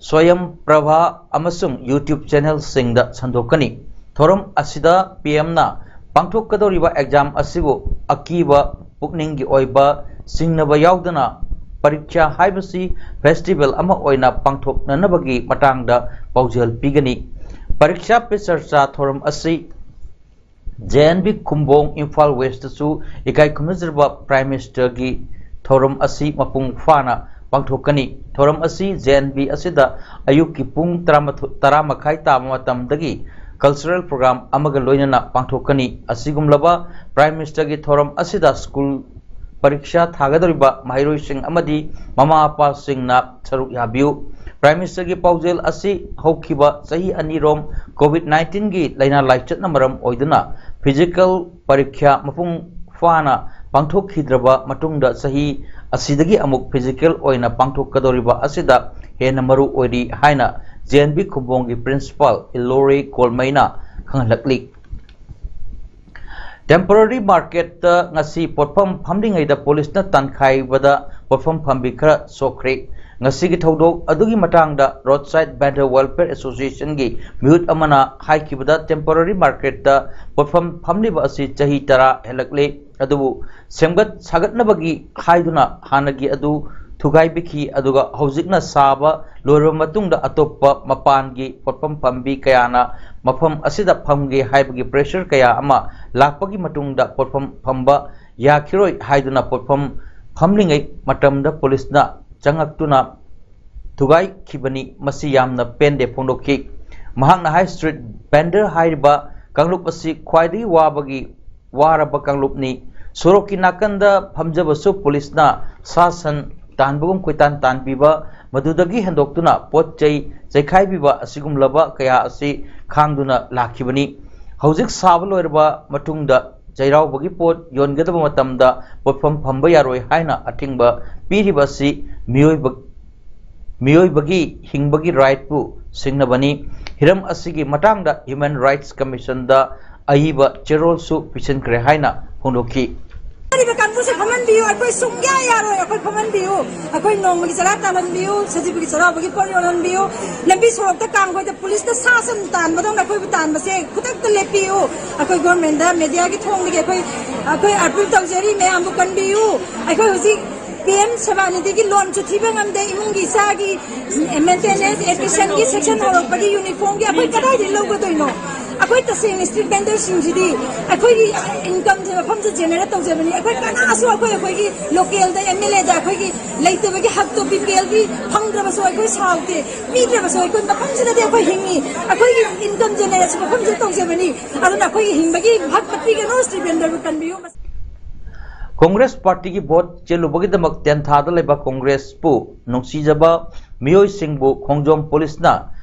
Swayam Prabha ꯑꯃꯁꯨꯡ YouTube channel ꯁꯤꯡꯗ ꯁꯟꯗꯣꯛꯀꯅꯤ꯫ ꯊꯧꯔꯝ ꯑꯁꯤꯗ P M ꯅ ꯄꯥꯡꯊꯣꯛꯀꯗꯧꯔꯤꯕ exam ꯑꯁꯤꯕꯨ ꯑꯀꯤꯕ, ꯄꯨꯛꯅꯤꯡꯒꯤ ꯑꯣꯏꯕ ꯆꯤꯡꯅꯕ ꯌꯥꯎꯗꯅ ꯄꯔꯤꯈ꯭ꯌꯥ ꯍꯥꯏꯕꯁꯤ festival ꯑꯃ ꯑꯣꯏꯅ ꯄꯥꯡꯊꯣꯛꯅꯅꯕꯒꯤ ꯃꯇꯥꯡꯗ ꯄꯥꯎꯖꯦꯜ ꯄꯤꯒꯅꯤ꯫ ꯄꯔꯤꯛꯁꯥ ꯄꯦ ꯆꯔꯆꯥ ꯊꯧꯔꯝ ꯑꯁꯤ J N V Khumbong, Imphal West ꯇꯁꯨ ꯏꯀꯥꯏ ꯈꯨꯝꯅꯖꯔꯕ Prime Minister ꯒꯤ ꯊꯧꯔꯝ ꯑꯁꯤ ꯃꯄꯨꯡ ꯐꯥꯅ ꯄꯥꯡꯊꯣꯛꯀꯅꯤ꯫ ꯊꯧꯔꯝ ꯑꯁꯤ J N V ꯑꯁꯤꯗ ꯑꯌꯨꯛꯀꯤ ꯄꯨꯡ ꯇꯔꯥꯃꯥꯊꯣꯏ, ꯇꯔꯥ ꯃꯈꯥꯏ ꯇꯥꯕ ꯃꯇꯝꯗꯒꯤ cultural program ꯑꯃꯒ ꯂꯣꯏꯅꯅ ꯄꯥꯡꯊꯣꯛꯀꯅꯤ꯫ ꯑꯁꯤꯒꯨꯝꯂꯕ Prime Minister ꯒꯤ ꯊꯧꯔꯝ ꯑꯁꯤꯗ school ꯄꯔꯤꯈ꯭ꯌꯥ ꯊꯥꯒꯗꯧꯔꯤꯕ ꯃꯍꯩꯔꯣꯏꯁꯤꯡ ꯑꯃꯗꯤ ꯃꯃꯥ ꯃꯄꯥꯁꯤꯡꯅ ꯁꯔꯨꯛ ꯌꯥꯕꯤꯌꯨ꯫ Prime Minister ꯒꯤ ꯄꯥꯎꯖꯦꯜ ꯑꯁꯤ ꯍꯧꯈꯤꯕ ꯆꯍꯤ ꯑꯅꯤꯔꯣꯝ COVID nineteen ꯒꯤ ꯂꯥꯏꯅꯥ ꯂꯥꯏꯆꯠꯅ ꯃꯔꯝ ꯑꯣꯏꯗꯨꯅ physical ꯄꯔꯤꯈ꯭ꯌꯥ ꯃꯄꯨꯡ ꯐꯥꯅ ꯄꯥꯡꯊꯣꯛꯈꯤꯗ꯭ꯔꯕ ꯃꯇꯨꯡꯗ ꯆꯍꯤ ꯑꯁꯤꯗꯒꯤ ꯑꯃꯨꯛ physical ꯑꯣꯏꯅ ꯄꯥꯡꯊꯣꯛꯀꯗꯧꯔꯤꯕ ꯑꯁꯤꯗ ꯍꯦꯟꯅ ꯃꯔꯨ ꯑꯣꯏꯔꯤ ꯍꯥꯏꯅ J N V ꯈꯨꯝꯕꯣꯡꯒꯤ principal ꯏꯂꯣꯔꯦ ꯒꯣꯜꯃꯩꯅ ꯈꯪꯍꯜꯂꯛꯂꯤ꯫ Temporary market ꯇ ꯉꯁꯤ ꯄꯣꯠꯐꯝ ꯐꯝꯂꯤꯉꯩꯗ ꯄꯨꯂꯤꯁꯅ ꯇꯥꯟꯈꯥꯏꯕꯗ ꯄꯣꯠꯐꯝ ꯐꯝꯕꯤ ꯈꯔ ꯁꯣꯛꯈ꯭ꯔꯦ꯫ ꯉꯁꯤꯒꯤ ꯊꯧꯗꯣꯛ ꯑꯗꯨꯒꯤ ꯃꯇꯥꯡꯗ Roadside Vendor Welfare Associationꯒꯤ ꯃꯤꯍꯨꯠ ꯑꯃꯅ ꯍꯥꯏꯈꯤꯕꯗ, temporary marketꯇ ꯄꯣꯠꯐꯝ ꯐꯝꯂꯤꯕ ꯑꯁꯤ ꯆꯍꯤ ꯇꯔꯥ ꯍꯦꯜꯂꯛꯂꯦ, ꯑꯗꯨꯕꯨ ꯁꯦꯝꯒꯠ ꯁꯥꯒꯠꯅꯕꯒꯤ ꯍꯥꯏꯗꯨꯅ ꯍꯥꯟꯅꯒꯤ ꯑꯗꯨ ꯊꯨꯒꯥꯏꯕꯤꯈꯤ, ꯑꯗꯨꯒ ꯍꯧꯖꯤꯛꯅ ꯁꯥꯕ ꯂꯣꯏꯔꯕ ꯃꯇꯨꯡꯗ ꯑꯇꯣꯞꯄ ꯃꯄꯥꯟꯒꯤ ꯄꯣꯠꯐꯝ ꯐꯝꯕꯤ ꯀꯌꯥꯅ ꯃꯐꯝ ꯑꯁꯤꯗ ꯐꯝꯒꯦ ꯍꯥꯏꯕꯒꯤ pressure ꯀꯌꯥ ꯑꯃ ꯂꯥꯛꯄꯒꯤ ꯃꯇꯨꯡꯗ ꯄꯣꯠꯐꯝ ꯐꯝꯕ ꯌꯥꯈꯤꯔꯣꯏ ꯍꯥꯏꯗꯨꯅ ꯄꯣꯠꯐꯝ ꯐꯝꯂꯤꯉꯩ ꯃꯇꯝꯗ ꯄꯨꯂꯤꯁꯅ ꯆꯪꯉꯛꯇꯨꯅ ꯊꯨꯒꯥꯏꯈꯤꯕꯅꯤ꯫ ꯃꯁꯤ ꯌꯥꯝꯅ ꯄꯦꯟꯗꯦ ꯐꯣꯡꯗꯣꯛꯈꯤ꯫ ꯃꯍꯥꯛꯅ ꯍꯥꯏ, street vendor ꯍꯥꯏꯔꯤꯕ ꯀꯥꯡꯂꯨꯞ ꯑꯁꯤ ꯈ꯭ꯋꯥꯏꯗꯒꯤ ꯋꯥꯕꯒꯤ, ꯋꯥꯔꯕ ꯀꯥꯡꯂꯨꯞꯅꯤ꯫ ꯁꯣꯔꯣꯛꯀꯤ ꯅꯥꯀꯟꯗ ꯐꯝꯖꯕꯁꯨ ꯄꯨꯂꯤꯁꯅ ꯁꯥ ꯁꯟ ꯇꯥꯟꯕꯒꯨꯝ ꯀꯣꯏꯇꯥꯟ ꯇꯥꯟꯕꯤꯕ, ꯃꯗꯨꯗꯒꯤ ꯍꯦꯟꯗꯣꯛꯇꯨꯅ ꯄꯣꯠ ꯆꯩ ꯆꯩꯈꯥꯏꯕꯤꯕ ꯑꯁꯤꯒꯨꯝꯂꯕ ꯀꯌꯥ ꯑꯁꯤ ꯈꯥꯡꯗꯨꯅ ꯂꯥꯛꯈꯤꯕꯅꯤ꯫ ꯍꯧꯖꯤꯛ ꯁꯥꯕ ꯂꯣꯏꯔꯕ ꯃꯇꯨꯡꯗ ꯆꯩꯔꯥꯎꯕꯒꯤ ꯄꯣꯠ ꯌꯣꯟꯒꯗꯕ ꯃꯇꯝꯗ ꯄꯣꯠꯐꯝ ꯐꯝꯕ ꯌꯥꯔꯣꯏ ꯍꯥꯏꯅ ꯑꯊꯤꯡꯕ ꯄꯤꯔꯤꯕ ꯑꯁꯤ ꯃꯤꯑꯣꯏꯕ, ꯃꯤꯑꯣꯏꯕꯒꯤ ꯍꯤꯡꯕꯒꯤ rightꯄꯨ ꯁꯤꯡꯅꯕꯅꯤ꯫ ꯍꯤꯔꯝ ꯑꯁꯤꯒꯤ ꯃꯇꯥꯡꯗ Human Rights Commissionꯗ ꯑꯏꯕ ꯆꯦꯔꯣꯜꯁꯨ ꯄꯤꯁꯤꯟꯈ꯭ꯔꯦ ꯍꯥꯏꯅ ꯐꯣꯡꯗꯣꯛꯈꯤ꯫ ꯍꯥꯏꯔꯤꯕ ꯀꯥꯡꯕꯨꯁꯦ ꯐꯝꯍꯟꯕꯤꯌꯨ, ꯑꯩꯈꯣꯏ ꯁꯨꯡꯌꯥ ꯌꯥꯔꯣꯏ, ꯑꯩꯈꯣꯏ ꯐꯝꯍꯟꯕꯤꯌꯨ꯫ ꯑꯩꯈꯣꯏ ꯅꯣꯡꯃꯒꯤ ꯆꯔꯥ ꯇꯥꯜꯍꯟꯕꯤꯌꯨ, ꯁꯖꯤꯕꯨꯒꯤ ꯆꯩꯔꯥꯎꯕꯒꯤ ꯄꯣꯠ ꯌꯣꯜꯍꯟꯕꯤꯌꯨ꯫ ꯂꯝꯕꯤ ꯁꯣꯔꯣꯛꯇ ꯀꯥꯡꯈꯣꯏꯗ ꯄꯨꯂꯤꯁꯅ ꯁꯥ ꯁꯟ ꯇꯥꯟꯕꯗꯧꯅ ꯑꯩꯈꯣꯏꯕꯨ ꯇꯥꯟꯕꯁꯦ ꯈꯨꯗꯛꯇ ꯂꯦꯞꯄꯤꯌꯨ꯫ ꯑꯩꯈꯣꯏ governmentꯗ mediaꯒꯤ ꯊꯣꯡꯗꯒꯤ ꯑꯩꯈꯣꯏ, ꯑꯩꯈꯣꯏ appeal ꯇꯧꯖꯔꯤ, ꯃꯌꯥꯝꯕꯨ ꯀꯟꯕꯤꯌꯨ꯫ ꯑꯩꯈꯣꯏ ꯍꯧꯖꯤꯛ P M ꯁꯦꯕꯥꯅꯤꯙꯤꯒꯤ loanꯁꯨ ꯊꯤꯕ ꯉꯝꯗꯦ, ꯏꯃꯨꯡꯒꯤ ꯏꯆꯥꯒꯤ maintenance, educationꯒꯤ section ꯍꯧꯔꯛꯄꯒꯤ uniformꯒꯤ ꯑꯩꯈꯣꯏ ꯀꯗꯥꯏꯗꯒꯤ ꯂꯧꯒꯗꯣꯏꯅꯣ? ꯑꯩꯈꯣꯏ ꯇꯁꯦꯡꯅ street vendorꯁꯤꯡꯁꯤꯗꯤ ꯑꯩꯈꯣꯏꯒꯤ incomeꯁꯦ ꯃꯐꯝꯁꯦ generate ꯇꯧꯖꯕꯅꯤ꯫ ꯑꯩꯈꯣꯏ ꯀꯅꯥꯁꯨ ꯑꯩꯈꯣꯏ, ꯑꯩꯈꯣꯏꯒꯤ localꯗ, MLAꯗ ꯑꯩꯈꯣꯏꯒꯤ ꯂꯩꯇꯕꯒꯤ ꯍꯛꯇꯣ BPLꯒꯤ ꯐꯪꯗ꯭ꯔꯕꯁꯨ ꯑꯩꯈꯣꯏ ꯁꯥꯎꯗꯦ, ꯄꯤꯗ꯭ꯔꯕꯁꯨ ꯑꯩꯈꯣꯏ ꯃꯐꯝꯁꯤꯗꯗꯤ ꯑꯩꯈꯣꯏ ꯍꯤꯡꯉꯤ꯫ ꯑꯩꯈꯣꯏꯒꯤ income generateꯁꯦ ꯃꯐꯝꯁꯤꯗ ꯇꯧꯖꯕꯅꯤ꯫ ꯑꯗꯨꯅ ꯑꯩꯈꯣꯏꯒꯤ ꯍꯤꯡꯕꯒꯤ ꯍꯛ ꯄꯤꯒꯅꯨ, street vendorꯕꯨ ꯀꯟꯕꯤꯌꯨ꯫ ꯀꯣꯡꯒ꯭ꯔꯦꯁ ꯄꯥꯔꯇꯤꯒꯤ ꯚꯣꯠ ꯆꯦꯜꯂꯨꯕꯒꯤꯗꯃꯛ ꯇꯦꯟꯊꯥꯗ ꯂꯩꯕ ꯀꯣꯡꯒ꯭ꯔꯦꯁꯄꯨ ꯅꯨꯡꯁꯤꯖꯕ ꯃꯤꯑꯣꯏꯁꯤꯡꯕꯨ ꯈꯣꯡꯖꯣꯝ ꯄꯨꯂꯤꯁꯅ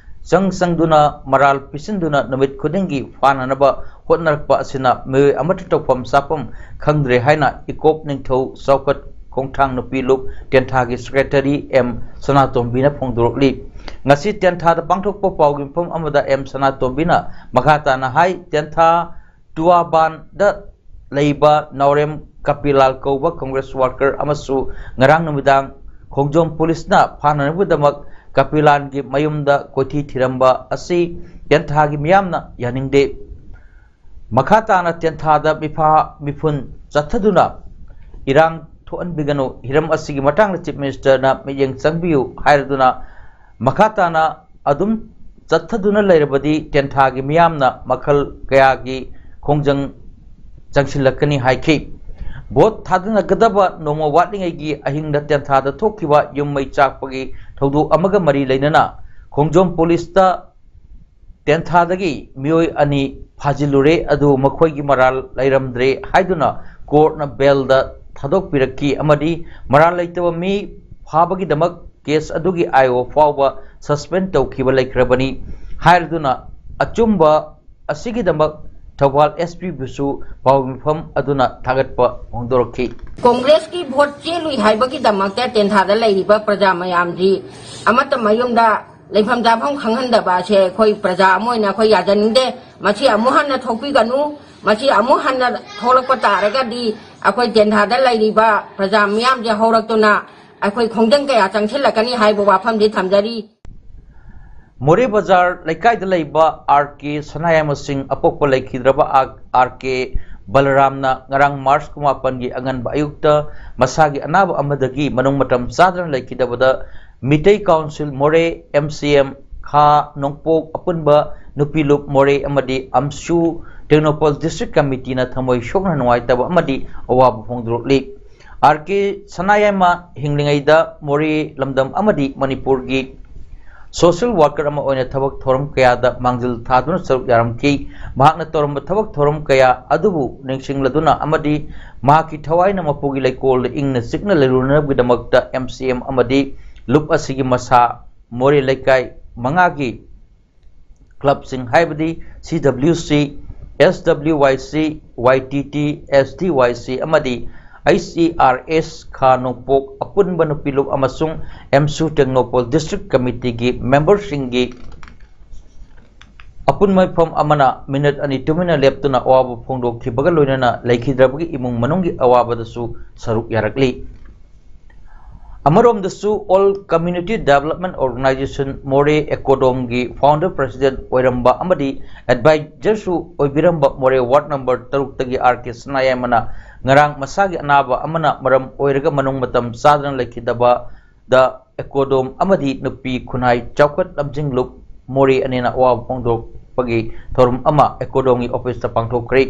ꯆꯪ ꯆꯪꯗꯨꯅ ꯃꯔꯥꯜ ꯄꯤꯁꯤꯟꯗꯨꯅ ꯅꯨꯃꯤꯠ ꯈꯨꯗꯤꯡꯒꯤ ꯐꯥꯅꯅꯕ ꯍꯣꯠꯅꯔꯛꯄ ꯑꯁꯤꯅ ꯃꯤꯑꯣꯏ ꯑꯃꯠꯇ ꯇꯧꯐꯝ ꯆꯥꯐꯝ ꯈꯪꯗ꯭ꯔꯦ ꯍꯥꯏꯅ ꯏꯀꯣꯞ ꯅꯤꯡꯊꯧ ꯆꯥꯎꯈꯠ ꯈꯣꯡꯊꯥꯡ ꯅꯨꯄꯤ ꯂꯨꯞ ꯇꯦꯟꯊꯥꯒꯤ secretary M ꯁꯅꯥꯇꯣꯝꯕꯤꯅ ꯐꯣꯡꯗꯣꯔꯛꯂꯤ꯫ ꯉꯁꯤ ꯇꯦꯟꯊꯥꯗ ꯄꯥꯡꯊꯣꯛꯄ ꯄꯥꯎꯒꯤ ꯃꯤꯐꯝ ꯑꯃꯗ M ꯁꯅꯥꯇꯣꯝꯕꯤꯅ ꯃꯈꯥ ꯇꯥꯅ ꯍꯥꯏ, ꯇꯦꯟꯊꯥ ꯇꯨꯋꯥꯕꯥꯟꯗ ꯂꯩꯕ ꯅꯥꯎꯔꯦꯝ ꯀꯄꯤꯂꯥꯜ ꯀꯧꯕ ꯀꯣꯡꯒ꯭ꯔꯦꯁ worker ꯑꯃꯁꯨ ꯉꯔꯥꯡ ꯅꯨꯃꯤꯗꯥꯡ ꯈꯣꯡꯖꯣꯝ ꯄꯨꯂꯤꯁꯅ ꯐꯥꯅꯅꯕꯒꯤꯗꯃꯛ ꯀꯄꯤꯂꯥꯟꯒꯤ ꯃꯌꯨꯝꯗ ꯀꯣꯏꯊꯤ ꯊꯤꯔꯝꯕ ꯑꯁꯤ ꯇꯦꯟꯊꯥꯒꯤ ꯃꯤꯌꯥꯝꯅ ꯌꯥꯅꯤꯡꯗꯦ꯫ ꯃꯈꯥ ꯇꯥꯅ ꯇꯦꯟꯊꯥꯗ ꯃꯤꯐꯥ ꯃꯤꯐꯨꯟ ꯆꯠꯊꯗꯨꯅ ꯏꯔꯥꯡ ꯊꯣꯛꯍꯟꯕꯤꯒꯅꯨ, ꯍꯤꯔꯝ ꯑꯁꯤꯒꯤ ꯃꯇꯥꯡꯗ Chief Ministerꯅ ꯃꯤꯠꯌꯦꯡ ꯆꯪꯕꯤꯌꯨ ꯍꯥꯏꯔꯗꯨꯅ ꯃꯈꯥ ꯇꯥꯅ ꯑꯗꯨꯝ ꯆꯠꯊꯗꯨꯅ ꯂꯩꯔꯕꯗꯤ ꯇꯦꯟꯊꯥꯒꯤ ꯃꯤꯌꯥꯝꯅ ꯃꯈꯜ ꯀꯌꯥꯒꯤ ꯈꯣꯡꯖꯪ ꯆꯪꯁꯤꯜꯂꯛꯀꯅꯤ ꯍꯥꯏꯈꯤ꯫ ꯚꯣꯠ ꯊꯥꯗꯅꯒꯗꯕ ꯅꯣꯡꯃ ꯋꯥꯠꯂꯤꯉꯩꯒꯤ ꯑꯍꯤꯡꯗ ꯇꯦꯟꯊꯥꯗ ꯊꯣꯛꯈꯤꯕ ꯌꯨꯝ ꯃꯩ ꯆꯥꯛꯄꯒꯤ ꯊꯧꯗꯣꯛ ꯑꯃꯒ ꯃꯔꯤ ꯂꯩꯅꯅ ꯈꯣꯡꯖꯣꯝ ꯄꯨꯂꯤꯁꯇ ꯇꯦꯟꯊꯥꯗꯒꯤ ꯃꯤꯑꯣꯏ ꯑꯅꯤ ꯐꯥꯖꯤꯜꯂꯨꯔꯦ, ꯑꯗꯨ ꯃꯈꯣꯏꯒꯤ ꯃꯔꯥꯜ ꯂꯩꯔꯝꯗ꯭ꯔꯦ ꯍꯥꯏꯗꯨꯅ ꯀꯣꯔꯠꯅ ꯕꯦꯜꯗ ꯊꯥꯗꯣꯛꯄꯤꯔꯛꯈꯤ ꯑꯃꯗꯤ ꯃꯔꯥꯜ ꯂꯩꯇꯕ ꯃꯤ ꯐꯥꯕꯒꯤꯗꯃꯛ ꯀꯦꯁ ꯑꯗꯨꯒꯤ ꯑꯥꯏ ꯑꯣ ꯐꯥꯎꯕ ꯁꯁꯄꯦꯟ ꯇꯧꯈꯤꯕ ꯂꯩꯈ꯭ꯔꯕꯅꯤ ꯍꯥꯏꯔꯗꯨꯅ ꯑꯆꯨꯝꯕ ꯑꯁꯤꯒꯤꯗꯃꯛ ꯊꯧꯕꯥꯜ ꯑꯦꯁ ꯄꯤꯕꯨꯁꯨ ꯄꯥꯎ ꯃꯤꯐꯝ ꯑꯗꯨꯅ ꯊꯥꯒꯠꯄ ꯐꯣꯡꯗꯣꯔꯛꯈꯤ꯫ ꯀꯣꯡꯒ꯭ꯔꯦꯁꯀꯤ ꯚꯣꯠ ꯆꯦꯜꯂꯨꯏ ꯍꯥꯏꯕꯒꯤꯗꯃꯛꯇ ꯇꯦꯟꯊꯥꯗ ꯂꯩꯔꯤꯕ ꯄ꯭ꯔꯖꯥ ꯃꯌꯥꯝꯁꯤ ꯑꯃꯠꯇ ꯃꯌꯨꯝꯗ ꯂꯩꯐꯝ ꯆꯥꯐꯝ ꯈꯪꯍꯟꯗꯕ ꯑꯁꯦ ꯑꯩꯈꯣꯏ ꯄ꯭ꯔꯖꯥ ꯑꯃ ꯑꯣꯏꯅ ꯑꯩꯈꯣꯏ ꯌꯥꯖꯅꯤꯡꯗꯦ꯫ ꯃꯁꯤ ꯑꯃꯨꯛ ꯍꯟꯅ ꯊꯣꯛꯄꯤꯒꯅꯨ꯫ ꯃꯁꯤ ꯑꯃꯨꯛ ꯍꯟꯅ ꯊꯣꯛꯂꯛꯄ ꯇꯥꯔꯒꯗꯤ ꯑꯩꯈꯣꯏ ꯇꯦꯟꯊꯥꯗ ꯂꯩꯔꯤꯕ ꯄ꯭ꯔꯖꯥ ꯃꯤꯌꯥꯝꯁꯦ ꯍꯧꯔꯛꯇꯨꯅ ꯑꯩꯈꯣꯏ ꯈꯣꯡꯖꯪ ꯀꯌꯥ ꯆꯪꯁꯤꯜꯂꯛꯀꯅꯤ ꯍꯥꯏꯕ ꯋꯥꯐꯝꯁꯤ ꯊꯝꯖꯔꯤ꯫ ꯃꯣꯔꯦ ꯕꯖꯥꯔ ꯂꯩꯀꯥꯏꯗ ꯂꯩꯕ ꯑꯥꯔ ꯀꯦ ꯁꯅꯥꯌꯥꯏꯃꯁꯤꯡ ꯑꯄꯣꯛꯄ ꯂꯩꯈꯤꯗ꯭ꯔꯕ ꯑꯥꯔ ꯀꯦ ꯕꯂꯔꯥꯝꯅ ꯉꯔꯥꯡ ꯃꯥꯔꯆ ꯀꯨꯟꯃꯥꯄꯟꯒꯤ ꯑꯉꯟꯕ ꯑꯌꯨꯛꯇ ꯃꯁꯥꯒꯤ ꯑꯅꯥꯕ ꯑꯃꯗꯒꯤ ꯃꯅꯨꯡ ꯃꯇꯝ ꯆꯥꯗꯅ ꯂꯩꯈꯤꯗꯕꯗ ꯃꯤꯇꯩ ꯀꯥꯎꯟꯁꯤꯜ ꯃꯣꯔꯦ, ꯑꯦꯝ ꯁꯤ ꯑꯦꯝ, ꯈꯥ ꯅꯣꯡꯄꯣꯛ ꯑꯄꯨꯟꯕ ꯅꯨꯄꯤ ꯂꯨꯞ ꯃꯣꯔꯦ ꯑꯃꯗꯤ ꯑꯝꯁꯨ ꯇꯦꯡꯅꯧꯄꯜ ꯗꯤꯁꯇ꯭ꯔꯤꯛ ꯀꯃꯤꯇꯤꯅ ꯊꯃꯣꯏ ꯁꯣꯛꯅ ꯅꯨꯡꯉꯥꯏꯇꯕ ꯑꯃꯗꯤ ꯑꯋꯥꯕ ꯐꯣꯡꯗꯣꯔꯛꯂꯤ꯫ ꯑꯥꯔ ꯀꯦ ꯁꯅꯥꯌꯥꯏꯃ ꯍꯤꯡꯂꯤꯉꯩꯗ ꯃꯣꯔꯦ ꯂꯝꯗꯝ ꯑꯃꯗꯤ ꯃꯅꯤꯄꯨꯔꯒꯤ ꯁꯣꯁꯤꯌꯦꯜ ꯋꯥꯔꯀꯔ ꯑꯃ ꯑꯣꯏꯅ ꯊꯕꯛ ꯊꯧꯔꯝ ꯀꯌꯥꯗ ꯃꯥꯡꯖꯤꯜ ꯊꯥꯗꯨꯅ ꯁꯔꯨꯛ ꯌꯥꯔꯝꯈꯤ꯫ ꯃꯍꯥꯛꯅ ꯇꯧꯔꯝꯕ ꯊꯕꯛ ꯊꯧꯔꯝ ꯀꯌꯥ ꯑꯗꯨꯕꯨ ꯅꯤꯡꯁꯤꯡꯂꯗꯨꯅ ꯑꯃꯗꯤ ꯃꯍꯥꯛꯀꯤ ꯊꯋꯥꯏꯅ ꯃꯄꯨꯒꯤ ꯂꯩꯀꯣꯜꯗ ꯏꯪꯅ ꯆꯤꯛꯅ ꯂꯩꯔꯨꯅꯕꯒꯤꯗꯃꯛꯇ ꯑꯦꯝ ꯁꯤ ꯑꯦꯝ ꯑꯃꯗꯤ ꯂꯨꯞ ꯑꯁꯤꯒꯤ ꯃꯁꯥ ꯃꯣꯔꯦ ꯂꯩꯀꯥꯏ ꯃꯉꯥꯒꯤ ꯀ꯭ꯂꯕꯁꯤꯡ ꯍꯥꯏꯕꯗꯤ ꯁꯤ ꯗꯕ꯭ꯂꯤꯎ ꯁꯤ, ꯑꯦꯁ ꯗꯕ꯭ꯂꯤꯎ ꯋꯥꯏ ꯁꯤ, ꯋꯥꯏ ꯇꯤ ꯇꯤ, ꯑꯦꯁ ꯗꯤ ꯋꯥꯏ ꯁꯤ ꯑꯃꯗꯤ ꯑꯩꯆ ꯏ ꯑꯥꯔ ꯑꯦꯁ ꯈꯥ ꯅꯣꯡꯄꯣꯛ ꯑꯄꯨꯟꯕ ꯅꯨꯄꯤ ꯂꯨꯞ ꯑꯃꯁꯨꯡ ꯑꯦꯝꯁꯨ ꯇꯦꯡꯅꯧꯄꯜ ꯗꯤꯁꯇ꯭ꯔꯤꯛ ꯀꯃꯤꯇꯤꯒꯤ ꯃꯦꯝꯕꯔꯁꯤꯡꯒꯤ ꯑꯄꯨꯟꯕ ꯃꯤꯐꯝ ꯑꯃꯅ ꯃꯤꯅꯤꯠ ꯑꯅꯤ ꯇꯨꯃꯤꯟꯅ ꯂꯦꯞꯇꯨꯅ ꯑꯋꯥꯕ ꯐꯣꯡꯗꯣꯛꯈꯤꯕꯒ ꯂꯣꯏꯅꯅ ꯂꯩꯈꯤꯗ꯭ꯔꯕꯒꯤ ꯏꯃꯨꯡ ꯃꯅꯨꯡꯒꯤ ꯑꯋꯥꯕꯗꯁꯨ ꯁꯔꯨꯛ ꯌꯥꯔꯛꯂꯤ꯫ ꯑꯃꯔꯣꯝꯗꯁꯨ All Community Development Organization ꯃꯣꯔꯦ ꯑꯦꯀꯣꯗꯣꯝꯒꯤ founder president ꯑꯣꯏꯔꯝꯕ ꯑꯃꯗꯤ advisorꯁꯨ ꯑꯣꯏꯕꯤꯔꯝꯕ ꯃꯣꯔꯦ ward number ꯇꯔꯨꯛꯇꯒꯤ ꯑꯥꯔ ꯀꯦ ꯁꯅꯥꯌꯥꯏꯃꯅ ꯉꯔꯥꯡ ꯃꯁꯥꯒꯤ ꯑꯅꯥꯕ ꯑꯃꯅ ꯃꯔꯝ ꯑꯣꯏꯔꯒ ꯃꯅꯨꯡ ꯃꯇꯝ ꯆꯥꯗꯅ ꯂꯩꯈꯤꯗꯕꯗ ꯑꯦꯀꯣꯗꯣꯝ ꯑꯃꯗꯤ ꯅꯨꯄꯤ ꯈꯨꯟꯅꯥꯏ ꯆꯥꯎꯈꯠ ꯂꯝꯖꯤꯡ ꯂꯨꯞ ꯃꯣꯔꯦ ꯑꯅꯤꯅ ꯑꯋꯥꯕ ꯐꯣꯡꯗꯣꯛꯄꯒꯤ ꯊꯧꯔꯝ ꯑꯃ ꯑꯦꯀꯣꯗꯣꯝꯒꯤ officeꯇ ꯄꯥꯡꯊꯣꯛꯈ꯭ꯔꯦ꯫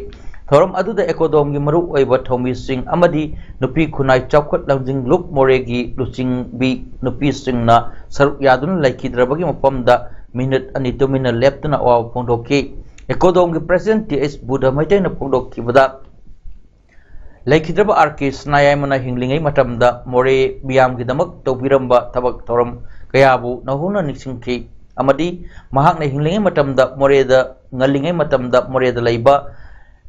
ꯊꯧꯔꯝ ꯑꯗꯨꯗ ꯑꯦꯀꯣꯗꯣꯝꯒꯤ ꯃꯔꯨꯑꯣꯏꯕ ꯊꯧꯃꯤꯁꯤꯡ ꯑꯃꯗꯤ ꯅꯨꯄꯤ ꯈꯨꯟꯅꯥꯏ ꯆꯥꯎꯈꯠ ꯂꯝꯖꯤꯡ ꯂꯨꯞ ꯃꯣꯔꯦꯒꯤ ꯂꯨꯆꯤꯡꯕꯤ ꯅꯨꯄꯤꯁꯤꯡꯅ ꯁꯔꯨꯛ ꯌꯥꯗꯨꯅ ꯂꯩꯈꯤꯗ꯭ꯔꯕꯒꯤ ꯃꯐꯝꯗ ꯃꯤꯅꯤꯠ ꯑꯅꯤ ꯇꯨꯃꯤꯟꯅ ꯂꯦꯞꯇꯨꯅ ꯑꯋꯥꯕ ꯐꯣꯡꯗꯣꯛꯈꯤ꯫ ꯑꯦꯀꯣꯗꯣꯝꯒꯤ president ꯇꯤ ꯑꯩꯆ ꯕꯨꯙ ꯃꯩꯇꯩꯅ ꯐꯣꯡꯗꯣꯛꯈꯤꯕꯗ, ꯂꯩꯈꯤꯗ꯭ꯔꯕ ꯑꯥꯔ ꯀꯦ ꯁꯅꯥꯌꯥꯏꯃꯅ ꯍꯤꯡꯂꯤꯉꯩ ꯃꯇꯝꯗ ꯃꯣꯔꯦ ꯃꯤꯌꯥꯝꯒꯤꯗꯃꯛ ꯇꯧꯕꯤꯔꯝꯕ ꯊꯕꯛ ꯊꯧꯔꯝ ꯀꯌꯥꯕꯨ ꯅꯧꯍꯧꯅ ꯅꯤꯡꯁꯤꯡꯈꯤ ꯑꯃꯗꯤ ꯃꯍꯥꯛꯅ ꯍꯤꯡꯂꯤꯉꯩ ꯃꯇꯝꯗ ꯃꯣꯔꯦꯗ, ꯉꯜꯂꯤꯉꯩ ꯃꯇꯝꯗ ꯃꯣꯔꯦꯗ ꯂꯩꯕ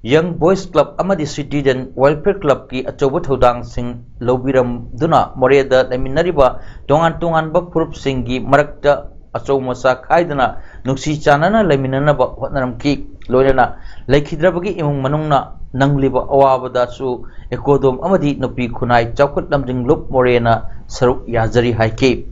Young Boys Club ꯑꯃꯗꯤ Citizen Welfare Clubꯀꯤ ꯑꯆꯧꯕ ꯊꯧꯗꯥꯡꯁꯤꯡ ꯂꯧꯕꯤꯔꯝꯗꯨꯅ ꯃꯣꯔꯦꯗ ꯂꯩꯃꯤꯟꯅꯔꯤꯕ ꯇꯣꯉꯥꯟ ꯇꯣꯉꯥꯟꯕ ꯐꯨꯔꯨꯞꯁꯤꯡꯒꯤ ꯃꯔꯛꯇ ꯑꯆꯧ ꯃꯆꯥ ꯈꯥꯏꯗꯅ ꯅꯨꯡꯁꯤ ꯆꯥꯟꯅꯅ ꯂꯩꯃꯤꯟꯅꯅꯕ ꯍꯣꯠꯅꯔꯝꯈꯤ꯫ ꯂꯣꯏꯅꯅ ꯂꯩꯈꯤꯗ꯭ꯔꯕꯒꯤ ꯏꯃꯨꯡ ꯃꯅꯨꯡꯅ ꯅꯪꯂꯤꯕ ꯑꯋꯥꯕꯗꯁꯨ ꯑꯦꯀꯣꯗꯣꯝ ꯑꯃꯗꯤ ꯅꯨꯄꯤ ꯈꯨꯟꯅꯥꯏ ꯆꯥꯎꯈꯠ ꯂꯝꯖꯤꯡ ꯂꯨꯞ ꯃꯣꯔꯦꯅ ꯁꯔꯨꯛ ꯌꯥꯖꯔꯤ ꯍꯥꯏꯈꯤ꯫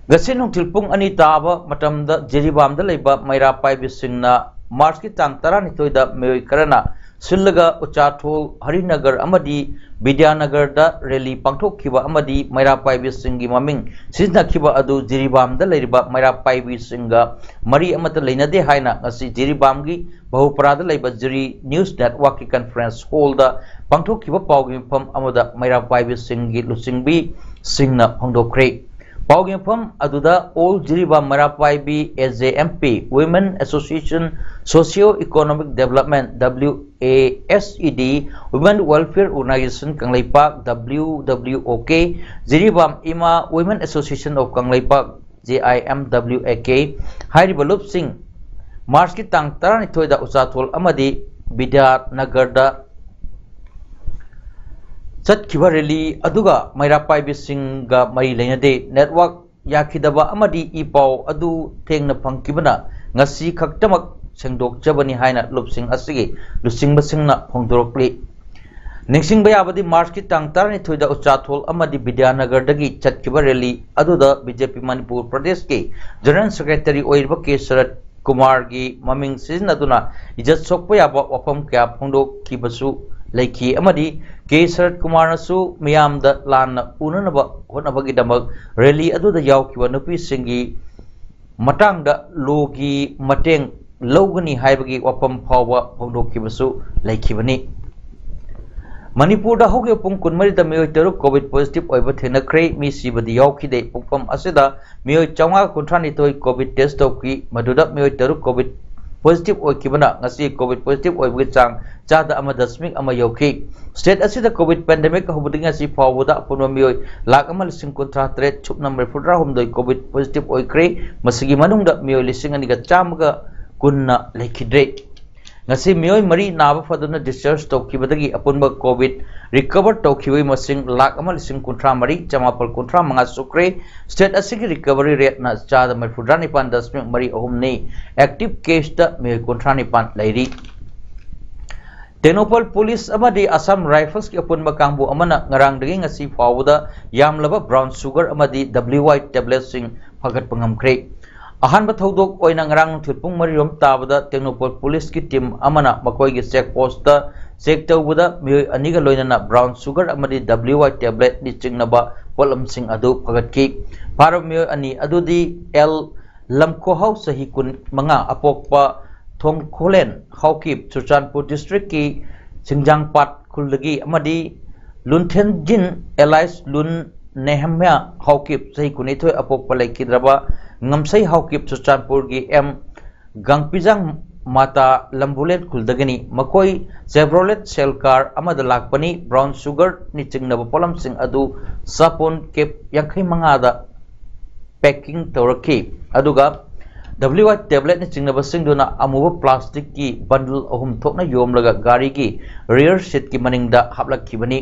ꯉꯁꯤ ꯅꯨꯡꯊꯤꯜ ꯄꯨꯡ ꯑꯅꯤ ꯇꯥꯕ ꯃꯇꯝꯗ ꯖꯤꯔꯤꯕꯥꯝꯗ ꯂꯩꯕ ꯃꯩꯔꯥ ꯄꯥꯏꯕꯤꯁꯤꯡꯅ ꯃꯥꯔꯆꯀꯤ ꯇꯥꯡ ꯇꯔꯥꯅꯤꯊꯣꯏꯗ ꯃꯤꯑꯣꯏ ꯈꯔꯅ ꯁꯤꯜꯂꯒ ꯎꯆꯥꯊꯣꯜ, ꯍꯔꯤꯅꯒꯔ ꯑꯃꯗꯤ ꯕꯤꯗ꯭ꯌꯥꯅꯒꯔꯗ rally ꯄꯥꯡꯊꯣꯛꯈꯤꯕ ꯑꯃꯗꯤ ꯃꯩꯔꯥ ꯄꯥꯏꯕꯤꯁꯤꯡꯒꯤ ꯃꯃꯤꯡ ꯁꯤꯖꯤꯟꯅꯈꯤꯕ ꯑꯗꯨ ꯖꯤꯔꯤꯕꯥꯝꯗ ꯂꯩꯔꯤꯕ ꯃꯩꯔꯥ ꯄꯥꯏꯕꯤꯁꯤꯡꯒ ꯃꯔꯤ ꯑꯃꯠꯇ ꯂꯩꯅꯗꯦ ꯍꯥꯏꯅ ꯉꯁꯤ ꯖꯤꯔꯤꯕꯥꯝꯒꯤ ꯕꯍꯨꯄꯔꯥꯗ ꯂꯩꯕ ꯖꯤꯔꯤ News Networkꯀꯤ conference hallꯗ ꯄꯥꯡꯊꯣꯛꯈꯤꯕ ꯄꯥꯎꯒꯤ ꯃꯤꯐꯝ ꯑꯃꯗ ꯃꯩꯔꯥ ꯄꯥꯏꯕꯤꯁꯤꯡꯒꯤ ꯂꯨꯆꯤꯡꯕꯤꯁꯤꯡꯅ ꯐꯣꯡꯗꯣꯛꯈ꯭ꯔꯦ꯫ ꯄꯥꯎꯒꯤ ꯃꯤꯐꯝ ꯑꯗꯨꯗ All Jiribam ꯃꯩꯔꯥ ꯄꯥꯏꯕꯤ, A J M P, Women Association, Socio Economic Development, W A S E D, Women Welfare Organization Kangleipak, W W O K, Jiribam ꯏꯃꯥ Women Association of Kangleipak, J I M W A K, ꯍꯥꯏꯔꯤꯕ ꯂꯨꯞꯁꯤꯡ ꯃꯥꯔꯆꯀꯤ ꯇꯥꯡ ꯇꯔꯥꯅꯤꯊꯣꯏꯗ ꯎꯆꯥꯊꯣꯜ ꯑꯃꯗꯤ ꯕꯤꯗ꯭ꯌꯥꯅꯒꯔꯗ ꯆꯠꯈꯤꯕ rally ꯑꯗꯨꯒ ꯃꯩꯔꯥ ꯄꯥꯏꯕꯤꯁꯤꯡꯒ ꯃꯔꯤ ꯂꯩꯅꯗꯦ꯫ Network ꯌꯥꯈꯤꯗꯕ ꯑꯃꯗꯤ ꯏ ꯄꯥꯎ ꯑꯗꯨ ꯊꯦꯡꯅ ꯐꯪꯈꯤꯕꯅ ꯉꯁꯤ ꯈꯛꯇꯃꯛ ꯁꯦꯡꯗꯣꯛꯆꯕꯅꯤ ꯍꯥꯏꯅ ꯂꯨꯞꯁꯤꯡ ꯑꯁꯤꯒꯤ ꯂꯨꯆꯤꯡꯕꯁꯤꯡꯅ ꯐꯣꯡꯗꯣꯔꯛꯂꯤ꯫ ꯅꯤꯡꯁꯤꯡꯕ ꯌꯥꯕꯗꯤ, ꯃꯥꯔꯆꯀꯤ ꯇꯥꯡ ꯇꯔꯥꯅꯤꯊꯣꯏꯗ ꯎꯆꯥꯊꯣꯜ ꯑꯃꯗꯤ ꯕꯤꯗ꯭ꯌꯥꯅꯒꯔꯗꯒꯤ ꯆꯠꯈꯤꯕ ꯔꯦꯂꯤ ꯑꯗꯨꯗ ꯕꯤ ꯖꯦ ꯄꯤ ꯃꯅꯤꯄꯨꯔ ꯄ꯭ꯔꯗꯦꯁꯀꯤ ꯖꯦꯅꯔꯦꯜ ꯁꯦꯀ꯭ꯔꯦꯇꯔꯤ ꯑꯣꯏꯔꯤꯕ ꯀꯦ ꯁꯔꯠ ꯀꯨꯃꯥꯔꯒꯤ ꯃꯃꯤꯡ ꯁꯤꯖꯤꯟꯅꯗꯨꯅ ꯏꯖꯠ ꯁꯣꯛꯄ ꯌꯥꯕ ꯋꯥꯐꯝ ꯀꯌꯥ ꯐꯣꯡꯗꯣꯛꯈꯤꯕꯁꯨ ꯂꯩꯈꯤ ꯑꯃꯗꯤ ꯀꯦ ꯁꯔꯠ ꯀꯨꯃꯥꯔꯅꯁꯨ ꯃꯤꯌꯥꯝꯗ ꯂꯥꯟꯅ ꯎꯅꯅꯕ ꯍꯣꯠꯅꯕꯒꯤꯗꯃꯛ ꯔꯦꯂꯤ ꯑꯗꯨꯗ ꯌꯥꯎꯈꯤꯕ ꯅꯨꯄꯤꯁꯤꯡꯒꯤ ꯃꯇꯥꯡꯗ ꯂꯣꯒꯤ ꯃꯇꯦꯡ ꯂꯧꯒꯅꯤ ꯍꯥꯏꯕꯒꯤ ꯋꯥꯐꯝ ꯐꯥꯎꯕ ꯐꯣꯡꯗꯣꯛꯈꯤꯕꯁꯨ ꯂꯩꯈꯤꯕꯅꯤ꯫ ꯃꯅꯤꯄꯨꯔꯗ ꯍꯧꯈꯤꯕ ꯄꯨꯡ ꯀꯨꯟꯃꯔꯤꯗ ꯃꯤꯑꯣꯏ ꯇꯔꯨꯛ ꯀꯣꯚꯤꯗ ꯄꯣꯖꯤꯇꯤꯚ ꯑꯣꯏꯕ ꯊꯦꯡꯅꯈ꯭ꯔꯦ꯫ ꯃꯤ ꯁꯤꯕꯗꯤ ꯌꯥꯎꯈꯤꯗꯦ꯫ ꯄꯨꯡꯐꯝ ꯑꯁꯤꯗ ꯃꯤꯑꯣꯏ ꯆꯥꯝꯃꯉꯥ ꯀꯨꯟꯊ꯭ꯔꯥꯅꯤꯊꯣꯏ ꯀꯣꯚꯤꯗ ꯇꯦꯁ ꯇꯧꯈꯤ꯫ ꯃꯗꯨꯗ ꯃꯤꯑꯣꯏ ꯇꯔꯨꯛ ꯀꯣꯚꯤꯗ ꯄꯣꯖꯤꯇꯤꯚ ꯑꯣꯏꯈꯤꯕꯅ ꯉꯁꯤ ꯀꯣꯚꯤꯗ ꯄꯣꯖꯤꯇꯤꯚ ꯑꯣꯏꯕꯒꯤ ꯆꯥꯡ ꯆꯥꯗ ꯑꯃ ꯗꯁꯃꯤꯛ ꯑꯃ ꯌꯧꯈꯤ꯫ ꯁ꯭ꯇꯦꯠ ꯑꯁꯤꯗ ꯀꯣꯚꯤꯗ ꯄꯦꯟꯗꯦꯃꯤꯛ ꯍꯧꯕꯗꯒꯤ ꯉꯁꯤ ꯐꯥꯎꯕꯗ ꯑꯄꯨꯟꯕ ꯃꯤꯑꯣꯏ ꯂꯥꯈ ꯑꯃ ꯂꯤꯁꯤꯡ ꯀꯨꯟꯊ꯭ꯔꯥ ꯇꯔꯦꯠ ꯁꯨꯞꯅ ꯃꯔꯤꯐꯨꯇꯔꯥ ꯍꯨꯝꯗꯣꯏ ꯀꯣꯚꯤꯗ ꯄꯣꯖꯤꯇꯤꯚ ꯑꯣꯏꯈ꯭ꯔꯦ꯫ ꯃꯁꯤꯒꯤ ꯃꯅꯨꯡꯗ ꯃꯤꯑꯣꯏ ꯂꯤꯁꯤꯡ ꯑꯅꯤꯒ ꯆꯥꯝꯃꯒ ꯀꯨꯟꯅ ꯂꯩꯈꯤꯗ꯭ꯔꯦ꯫ ꯉꯁꯤ ꯃꯤꯑꯣꯏ ꯃꯔꯤ ꯅꯥꯕ ꯐꯗꯨꯅ ꯗꯤꯁꯆꯥꯔꯖ ꯇꯧꯈꯤꯕꯗꯒꯤ ꯑꯄꯨꯟꯕ ꯀꯣꯚꯤꯗ ꯔꯤꯀꯚꯔ ꯇꯧꯈꯤꯕꯒꯤ ꯃꯁꯤꯡ ꯂꯥꯈ ꯑꯃ ꯂꯤꯁꯤꯡ ꯀꯨꯟꯊ꯭ꯔꯥ ꯃꯔꯤ ꯆꯃꯥꯄꯜ ꯀꯨꯟꯊ꯭ꯔꯥ ꯃꯉꯥ ꯁꯨꯈ꯭ꯔꯦ꯫ ꯁ꯭ꯇꯦꯠ ꯑꯁꯤꯒꯤ ꯔꯤꯀꯚꯔꯤ ꯔꯦꯠꯅ ꯆꯥꯗ ꯃꯔꯤꯐꯨꯇꯔꯥ ꯅꯤꯄꯥꯟ ꯗꯁꯃꯤꯛ ꯃꯔꯤ ꯑꯍꯨꯝꯅꯤ꯫ ꯑꯦꯛꯇꯤꯚ ꯀꯦꯁꯇ ꯃꯤꯑꯣꯏ ꯀꯨꯟꯊ꯭ꯔꯥ ꯅꯤꯄꯥꯟ ꯂꯩꯔꯤ꯫ ꯇꯦꯡꯅꯧꯄꯜ ꯄꯨꯂꯤꯁ ꯑꯃꯗꯤ ꯑꯁꯥꯝ ꯔꯥꯏꯐꯜꯁꯀꯤ ꯑꯄꯨꯟꯕ ꯀꯥꯡꯕꯨ ꯑꯃꯅ ꯉꯔꯥꯡꯗꯒꯤ ꯉꯁꯤ ꯐꯥꯎꯕꯗ ꯌꯥꯝꯂꯕ ꯕ꯭ꯔꯥꯎꯟ ꯁꯨꯒꯔ ꯑꯃꯗꯤ ꯗꯕ꯭ꯂꯤꯎ ꯋꯥꯏ ꯇꯦꯕ꯭ꯂꯦꯠꯁꯤꯡ ꯐꯥꯒꯠꯄ ꯉꯝꯈ꯭ꯔꯦ꯫ ꯑꯍꯥꯟꯕ ꯊꯧꯗꯣꯛ ꯑꯣꯏꯅ ꯉꯔꯥꯡ ꯅꯨꯡꯊꯤꯜ ꯄꯨꯡ ꯃꯔꯤꯔꯣꯝ ꯇꯥꯕꯗ ꯇꯦꯡꯅꯧꯄꯜ ꯄꯨꯂꯤꯁꯀꯤ ꯇꯤꯝ ꯑꯃꯅ ꯃꯈꯣꯏꯒꯤ ꯆꯦꯛ ꯄꯣꯁꯇ ꯆꯦꯛ ꯇꯧꯕꯗ ꯃꯤꯑꯣꯏ ꯑꯅꯤꯒ ꯂꯣꯏꯅꯅ ꯕ꯭ꯔꯥꯎꯟ ꯁꯨꯒꯔ ꯑꯃꯗꯤ ꯗꯕ꯭ꯂꯤꯎ ꯋꯥꯏ ꯇꯦꯕ꯭ꯂꯦꯠꯅꯆꯤꯡꯅꯕ ꯄꯣꯠꯂꯝꯁꯤꯡ ꯑꯗꯨ ꯐꯒꯠꯈꯤ꯫ ꯐꯥꯔꯕ ꯃꯤꯑꯣꯏ ꯑꯅꯤ ꯑꯗꯨꯗꯤ ꯑꯦꯜ ꯂꯝꯈꯣꯍꯥꯎ, ꯆꯍꯤ ꯀꯨꯟꯃꯉꯥ, ꯑꯄꯣꯛꯄ ꯊꯣꯡꯈꯣꯂꯦꯟ ꯍꯥꯎꯀꯤꯞ, ꯆꯨꯔꯆꯥꯟꯄꯨꯔ ꯗꯤꯁꯇ꯭ꯔꯤꯛꯀꯤ ꯁꯤꯡꯖꯥꯡꯄꯥꯠ ꯈꯨꯜꯗꯒꯤ, ꯑꯃꯗꯤ ꯂꯨꯟꯊꯦꯟꯖꯤꯟ ꯑꯦꯂꯥꯏꯁ ꯂꯨꯟ ꯅꯦꯍꯝꯌꯥ ꯍꯥꯎꯀꯤꯞ, ꯆꯍꯤ ꯀꯨꯟꯅꯤꯊꯣꯏ, ꯑꯄꯣꯛꯄ ꯂꯩꯈꯤꯗ꯭ꯔꯕ ꯉꯝꯁꯩ ꯍꯥꯎꯀꯤꯞ, ꯆꯨꯔꯆꯥꯟꯄꯨꯔꯒꯤ ꯑꯦꯝ ꯒꯥꯡꯄꯤꯖꯥꯡ ꯃꯥꯇꯥ ꯂꯝꯕꯨꯂꯦꯟ ꯈꯨꯜꯗꯒꯤꯅꯤ꯫ ꯃꯈꯣꯏ ꯆꯦꯚ꯭ꯔꯣꯂꯦꯠ ꯁꯦꯜ ꯀꯥꯔ ꯑꯃꯗ ꯂꯥꯛꯄꯅꯤ꯫ ꯕ꯭ꯔꯥꯎꯟ ꯁꯨꯒꯔꯅ ꯆꯤꯡꯅꯕ ꯄꯣꯠꯂꯝꯁꯤꯡ ꯑꯗꯨ ꯁꯥꯄꯣꯟ ꯀꯦꯞ ꯌꯥꯡꯈꯩ ꯃꯉꯥꯗ ꯄꯦꯀꯤꯡ ꯇꯧꯔꯛꯈꯤ, ꯑꯗꯨꯒ ꯗꯕ꯭ꯂꯤꯎ ꯋꯥꯏ ꯇꯦꯕ꯭ꯂꯦꯠꯅ ꯆꯤꯡꯅꯕꯁꯤꯡꯗꯨꯅ ꯑꯃꯨꯕ ꯄ꯭ꯂꯥꯁꯇꯤꯛꯀꯤ ꯕꯟꯗꯜ ꯑꯍꯨꯝ ꯊꯣꯛꯅ ꯌꯣꯝꯂꯒ ꯒꯥꯔꯤꯒꯤ ꯔꯤꯌꯔ ꯁꯤꯠꯀꯤ ꯃꯅꯤꯡꯗ ꯍꯥꯞꯂꯛꯈꯤꯕꯅꯤ꯫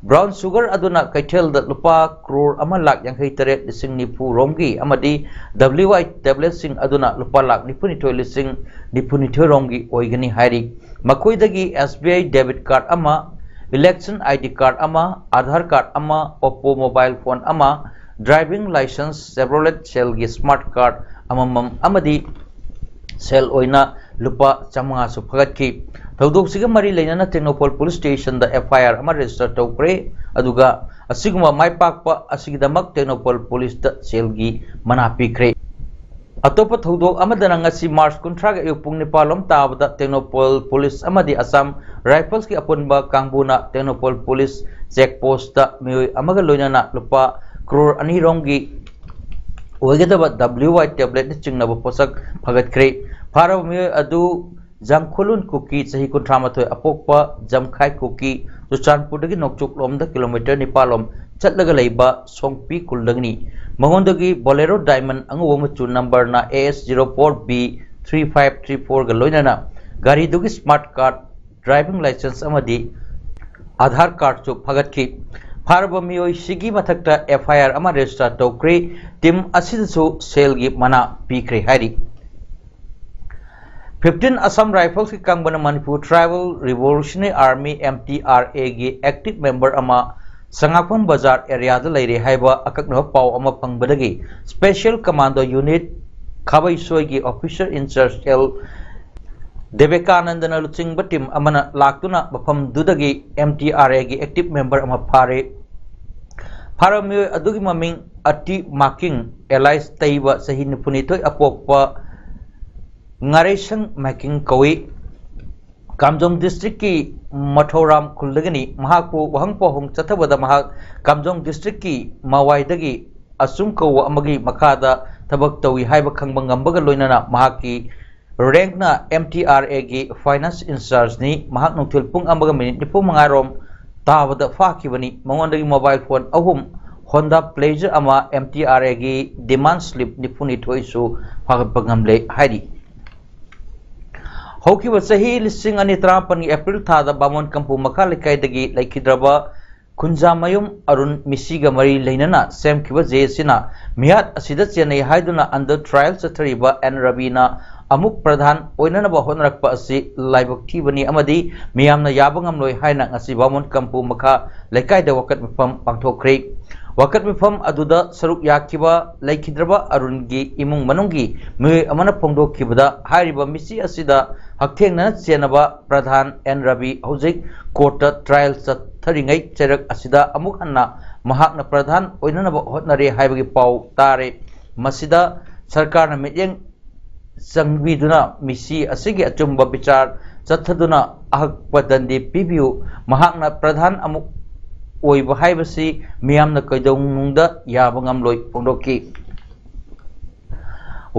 ꯕ꯭ꯔꯥꯎꯟ ꯁꯨꯒꯔ ꯑꯗꯨꯅ ꯀꯩꯊꯦꯜꯗ ꯂꯨꯄꯥ ꯀ꯭ꯔꯣꯔ ꯑꯃ ꯂꯥꯈ ꯌꯥꯡꯈꯩ ꯇꯔꯦꯠ ꯂꯤꯁꯤꯡ ꯅꯤꯐꯨ ꯔꯣꯝꯒꯤ ꯑꯃꯗꯤ ꯗꯕ꯭ꯂꯤꯎ ꯋꯥꯏ ꯇꯦꯕ꯭ꯂꯦꯠꯁꯤꯡ ꯑꯗꯨꯅ ꯂꯨꯄꯥ ꯂꯥꯈ ꯅꯤꯐꯨꯅꯤꯊꯣꯏ ꯂꯤꯁꯤꯡ ꯅꯤꯐꯨꯅꯤꯊꯣꯏ ꯔꯣꯝꯒꯤ ꯑꯣꯏꯒꯅꯤ ꯍꯥꯏꯔꯤ꯫ ꯃꯈꯣꯏꯗꯒꯤ ꯑꯦꯁ ꯕꯤ ꯑꯥꯏ ꯗꯦꯕꯤꯠ ꯀꯥꯔꯗ ꯑꯃ, election I D card ꯑꯃ, Aadhaar card ꯑꯃ, Oppo mobile phone ꯑꯃ, driving license, Chevrolet Cellꯒꯤ smart card ꯑꯃꯃꯝ ꯑꯃꯗꯤ ꯁꯦꯜ ꯑꯣꯏꯅ ꯂꯨꯄꯥ ꯆꯥꯃꯉꯥꯁꯨ ꯐꯒꯠꯈꯤ꯫ ꯊꯧꯗꯣꯛꯁꯤꯒ ꯃꯔꯤ ꯂꯩꯅꯅ Tengnoupal police stationꯗ F I R ꯑꯃ register ꯇꯧꯈ꯭ꯔꯦ꯫ ꯑꯗꯨꯒ ꯑꯁꯤꯒꯨꯝꯕ ꯃꯥꯏ ꯄꯥꯛꯄ ꯑꯁꯤꯒꯤꯗꯃꯛ ꯇꯦꯡꯅꯧꯄꯜ policeꯇ ꯁꯦꯜꯒꯤ ꯃꯅꯥ ꯄꯤꯈ꯭ꯔꯦ꯫ ꯑꯇꯣꯞꯄ ꯊꯧꯗꯣꯛ ꯑꯃꯗꯅ ꯉꯁꯤ March ꯀꯨꯟꯊ꯭ꯔꯥꯒꯤ ꯑꯌꯨꯛ ꯄꯨꯡ ꯅꯤꯄꯥꯜ ꯂꯣꯝ ꯇꯥꯕꯗ ꯇꯦꯡꯅꯧꯄꯜ police ꯑꯃꯗꯤ Assam Riflesꯀꯤ ꯑꯄꯨꯟꯕ ꯀꯥꯡꯕꯨꯅ ꯇꯦꯡꯅꯧꯄꯜ police check postꯇ ꯃꯤꯑꯣꯏ ꯑꯃꯒ ꯂꯣꯏꯅꯅ ꯂꯨꯄꯥ ꯀ꯭ꯔꯣꯔ ꯑꯅꯤ ꯔꯣꯝꯒꯤ ꯑꯣꯏꯒꯗꯕ W Y tabletꯅ ꯆꯤꯡꯅꯕ ꯄꯣꯠꯁꯛ ꯐꯒꯠꯈ꯭ꯔꯦ꯫ ꯐꯥꯔꯕ ꯃꯤꯑꯣꯏ ꯑꯗꯨ ꯖꯥꯡꯈꯣꯂꯨꯟ ꯀꯨꯀꯤ, ꯆꯍꯤ ꯀꯨꯟꯊ꯭ꯔꯥ ꯃꯥꯊꯣꯏ, ꯑꯄꯣꯛꯄ ꯖꯝꯈꯥꯏ ꯀꯨꯀꯤ, ꯆꯨꯔꯆꯥꯟꯄꯨꯔꯗꯒꯤ ꯅꯣꯡꯆꯨꯞꯂꯣꯝꯗ ꯀꯤꯂꯣꯃꯤꯇꯔ ꯅꯤꯄꯥꯜ ꯂꯣꯝ ꯆꯠꯂꯒ ꯂꯩꯕ ꯁꯣꯡꯄꯤ ꯈꯨꯜꯗꯒꯤꯅꯤ꯫ ꯃꯉꯣꯟꯗꯒꯤ Bolero Diamond ꯑꯉꯧꯕ ꯃꯆꯨ numberꯅ A S zero four B three five three fourꯒ ꯂꯣꯏꯅꯅ ꯒꯥꯔꯤꯗꯨꯒꯤ smart card, driving license ꯑꯃꯗꯤ Aadhaar cardꯁꯨ ꯐꯒꯠꯈꯤ꯫ ꯐꯥꯔꯕ ꯃꯤꯑꯣꯏꯁꯤꯒꯤ ꯃꯊꯛꯇ F I R ꯑꯃ register ꯇꯧꯈ꯭ꯔꯦ꯫ Team ꯑꯁꯤꯗꯁꯨ ꯁꯦꯜꯒꯤ ꯃꯅꯥ ꯄꯤꯈ꯭ꯔꯦ ꯍꯥꯏꯔꯤ꯫ Fifteen Assam Riflesꯀꯤ ꯀꯥꯡꯕꯨꯅ Manipur Tribal Revolutionary Army, M T R Aꯒꯤ active member ꯑꯃ ꯁꯉꯥꯛꯐꯝ ꯕꯖꯥꯔ areaꯗ ꯂꯩꯔꯦ ꯍꯥꯏꯕ ꯑꯀꯛꯅꯕ ꯄꯥꯎ ꯑꯃ ꯐꯪꯕꯗꯒꯤ Special Commando Unit ꯈꯥꯕꯩꯁꯣꯏꯒꯤ officer in charge L ꯗꯦꯕꯤꯀꯥꯅꯟꯗꯅ ꯂꯨꯆꯤꯡꯕ team ꯑꯃꯅ ꯂꯥꯛꯇꯨꯅ ꯃꯐꯝꯗꯨꯗꯒꯤ M T R Aꯒꯤ active member ꯑꯃ ꯐꯥꯔꯦ꯫ ꯐꯥꯔꯕ ꯃꯤꯑꯣꯏ ꯑꯗꯨꯒꯤ ꯃꯃꯤꯡ ꯑꯇꯤ ꯃꯥꯀꯤꯡ, alias ꯇꯩꯕ, ꯆꯍꯤ ꯅꯤꯐꯨꯅꯤꯊꯣꯏ, ꯑꯄꯣꯛꯄ ꯉꯥꯔꯩꯁꯪ ꯃꯥꯀꯤꯡ ꯀꯧꯏ꯫ ꯀꯥꯝꯖꯣꯡ districtꯀꯤ ꯃꯊꯧꯔꯥꯝ ꯈꯨꯜꯗꯒꯤꯅꯤ꯫ ꯃꯍꯥꯛꯄꯨ ꯋꯥꯍꯪ ꯄꯥꯎꯍꯪ ꯆꯠꯊꯕꯗ ꯃꯍꯥꯛ ꯀꯥꯝꯖꯣꯡ districtꯀꯤ ꯃꯋꯥꯏꯗꯒꯤ ꯑꯆꯨꯝ ꯀꯧꯕ ꯑꯃꯒꯤ ꯃꯈꯥꯗ ꯊꯕꯛ ꯇꯧꯏ ꯍꯥꯏꯕ ꯈꯪꯕ ꯉꯝꯕꯒ ꯂꯣꯏꯅꯅ ꯃꯍꯥꯛꯀꯤ rankꯅ M T R Aꯒꯤ finance in chargeꯅꯤ꯫ ꯃꯍꯥꯛ ꯅꯨꯡꯊꯤꯜ ꯄꯨꯡ ꯑꯃꯒ minute ꯅꯤꯐꯨ ꯃꯉꯥ ꯔꯣꯝ ꯇꯥꯕꯗ ꯐꯥꯈꯤꯕꯅꯤ꯫ ꯃꯉꯣꯟꯗꯒꯤ mobile phone ꯑꯍꯨꯝ, Honda Pleasure ꯑꯃ, M T R Aꯒꯤ demand slip ꯅꯤꯐꯨꯅꯤꯊꯣꯏꯁꯨ ꯐꯥꯒꯠꯄ ꯉꯝꯂꯦ ꯍꯥꯏꯔꯤ꯫ ꯍꯧꯈꯤꯕ ꯆꯍꯤ ꯂꯤꯁꯤꯡ ꯑꯅꯤ ꯇꯔꯥꯃꯥꯄꯟꯒꯤ April ꯊꯥꯗ ꯕꯥꯃꯣꯟ ꯀꯝꯄꯨ ꯃꯈꯥ ꯂꯩꯀꯥꯏꯗꯒꯤ ꯂꯩꯈꯤꯗ꯭ꯔꯕ ꯈꯨꯟꯖꯥꯃꯌꯨꯝ ꯑꯔꯨꯟ ꯃꯤꯁꯤꯒ ꯃꯔꯤ ꯂꯩꯅꯅ ꯁꯦꯝꯈꯤꯕ J Cꯅ ꯃꯤꯍꯥꯠ ꯑꯁꯤꯗ ꯆꯦꯟꯅꯩ ꯍꯥꯏꯗꯨꯅ under trial ꯆꯠꯊꯔꯤꯕ N ꯔꯕꯤꯅ ꯑꯃꯨꯛ ꯄ꯭ꯔꯙꯥꯟ ꯑꯣꯏꯅꯅꯕ ꯍꯣꯠꯅꯔꯛꯄ ꯑꯁꯤ ꯂꯥꯏꯕꯛ ꯊꯤꯕꯅꯤ ꯑꯃꯗꯤ ꯃꯤꯌꯥꯝꯅ ꯌꯥꯕ ꯉꯝꯂꯣꯏ ꯍꯥꯏꯅ ꯉꯁꯤ ꯕꯥꯃꯣꯟ ꯀꯝꯄꯨ ꯃꯈꯥ ꯂꯩꯀꯥꯏꯗ ꯋꯥꯀꯠ ꯃꯤꯐꯝ ꯄꯥꯡꯊꯣꯛꯈ꯭ꯔꯦ꯫ ꯋꯥꯀꯠ ꯃꯤꯐꯝ ꯑꯗꯨꯗ ꯁꯔꯨꯛ ꯌꯥꯈꯤꯕ ꯂꯩꯈꯤꯗ꯭ꯔꯕ ꯑꯔꯨꯟꯒꯤ ꯏꯃꯨꯡ ꯃꯅꯨꯡꯒꯤ ꯃꯤꯑꯣꯏ ꯑꯃꯅ ꯐꯣꯡꯗꯣꯛꯈꯤꯕꯗ, ꯍꯥꯏꯔꯤꯕ ꯃꯤꯁꯤ ꯑꯁꯤꯗ ꯍꯛꯊꯦꯡꯅꯅ ꯆꯦꯟꯅꯕ ꯄ꯭ꯔꯙꯥꯟ ꯑꯦꯟ ꯔꯕꯤ ꯍꯧꯖꯤꯛ ꯀꯣꯔꯠꯇ ꯇ꯭ꯔꯥꯌꯦꯜ ꯆꯠꯊꯔꯤꯉꯩ ꯆꯩꯔꯛ ꯑꯁꯤꯗ ꯑꯃꯨꯛ ꯍꯟꯅ ꯃꯍꯥꯛꯅ ꯄ꯭ꯔꯙꯥꯟ ꯑꯣꯏꯅꯅꯕ ꯍꯣꯠꯅꯔꯦ ꯍꯥꯏꯕꯒꯤ ꯄꯥꯎ ꯇꯥꯔꯦ꯫ ꯃꯁꯤꯗ ꯁꯔꯀꯥꯔꯅ ꯃꯤꯠꯌꯦꯡ ꯆꯪꯕꯤꯗꯨꯅ ꯃꯤꯁꯤ ꯑꯁꯤꯒꯤ ꯑꯆꯨꯝꯕ ꯕꯤꯆꯥꯔ ꯆꯠꯊꯗꯨꯅ ꯑꯍꯛꯄ ꯗꯟꯗꯤ ꯄꯤꯕꯤꯌꯨ꯫ ꯃꯍꯥꯛꯅ ꯄ꯭ꯔꯙꯥꯟ ꯑꯃꯨꯛ ꯑꯣꯏꯕ ꯍꯥꯏꯕꯁꯤ ꯃꯤꯌꯥꯝꯅ ꯀꯩꯗꯧꯅꯨꯡꯗ ꯌꯥꯕ ꯉꯝꯂꯣꯏ ꯐꯣꯡꯗꯣꯛꯈꯤ꯫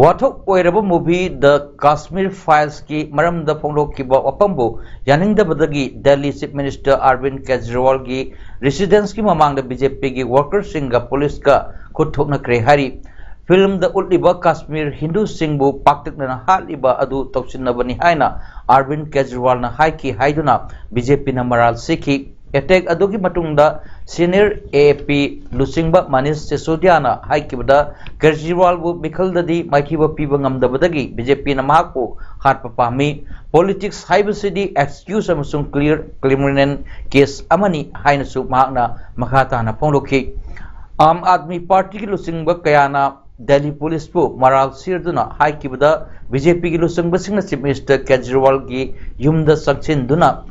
ꯋꯥꯊꯣꯛ ꯑꯣꯏꯔꯕ movie The Kashmir Files ꯀꯤ ꯃꯔꯝꯗ ꯐꯣꯡꯗꯣꯛꯈꯤꯕ ꯋꯥꯐꯝꯕꯨ ꯌꯥꯅꯤꯡꯗꯕꯗꯒꯤ Delhi Chief Minister Arvind ꯀꯦꯖ꯭ꯔꯤꯋꯥꯜꯒꯤ residence ꯀꯤ ꯃꯃꯥꯡꯗ ꯕꯤ ꯖꯦ ꯄꯤꯒꯤ worker ꯁꯤꯡꯒ ꯄꯨꯂꯤꯁꯀ ꯈꯨꯠ ꯊꯣꯛꯅꯈ꯭ꯔꯦ ꯍꯥꯏꯔꯤ꯫ Film ꯗ ꯎꯠꯂꯤꯕ ꯀꯥꯁꯃꯤꯔ ꯍꯤꯟꯗꯨꯁꯤꯡꯕꯨ ꯄꯥꯛꯇꯛꯅꯅ ꯍꯥꯠꯂꯤꯕ ꯑꯗꯨ ꯇꯧꯁꯤꯟꯅꯕꯅꯤ ꯍꯥꯏꯅ ꯑꯥꯔꯕꯤꯟ ꯀꯦꯖ꯭ꯔꯤꯋꯥꯜꯅ ꯍꯥꯏꯈꯤ ꯍꯥꯏꯗꯨꯅ ꯕꯤ ꯖꯦ ꯄꯤꯅ ꯃꯔꯥꯜ ꯁꯤꯈꯤ꯫ Attack ꯑꯗꯨꯒꯤ ꯃꯇꯨꯡꯗ senior A A P ꯂꯨꯆꯤꯡꯕ ꯃꯅꯤꯁ ꯁꯤꯁꯣꯗꯤꯌꯥꯅ ꯍꯥꯏꯈꯤꯕꯗ, ꯀꯦꯖ꯭ꯔꯤꯋꯥꯜꯕꯨ ꯃꯤꯈꯜꯗꯗꯤ ꯃꯥꯏꯊꯤꯕ ꯄꯤꯕ ꯉꯝꯗꯕꯗꯒꯤ ꯕꯤ ꯖꯦ ꯄꯤꯅ ꯃꯍꯥꯛꯄꯨ ꯍꯥꯠꯄ ꯄꯥꯝꯃꯤ꯫ Politics ꯍꯥꯏꯕꯁꯤꯗꯤ excuse ꯑꯃꯁꯨꯡ clear criminal case ꯑꯃꯅꯤ ꯍꯥꯏꯅꯁꯨ ꯃꯍꯥꯛꯅ ꯃꯈꯥ ꯇꯥꯅ ꯐꯣꯡꯗꯣꯛꯈꯤ꯫ ꯑꯥꯝ ꯑꯥꯗꯃꯤ ꯄꯥꯔꯇꯤꯒꯤ ꯂꯨꯆꯤꯡꯕ ꯀꯌꯥꯅ ꯗꯦꯜꯂꯤ ꯄꯨꯂꯤꯁꯄꯨ ꯃꯔꯥꯜ ꯁꯤꯔꯗꯨꯅ ꯍꯥꯏꯈꯤꯕꯗ, ꯕꯤ ꯖꯦ ꯄꯤꯒꯤ ꯂꯨꯆꯤꯡꯕꯁꯤꯡꯅ Chief Minister ꯀꯦꯖ꯭ꯔꯤꯋꯥꯜꯒꯤ ꯌꯨꯝꯗ ꯆꯪꯁꯤꯟꯗꯨꯅ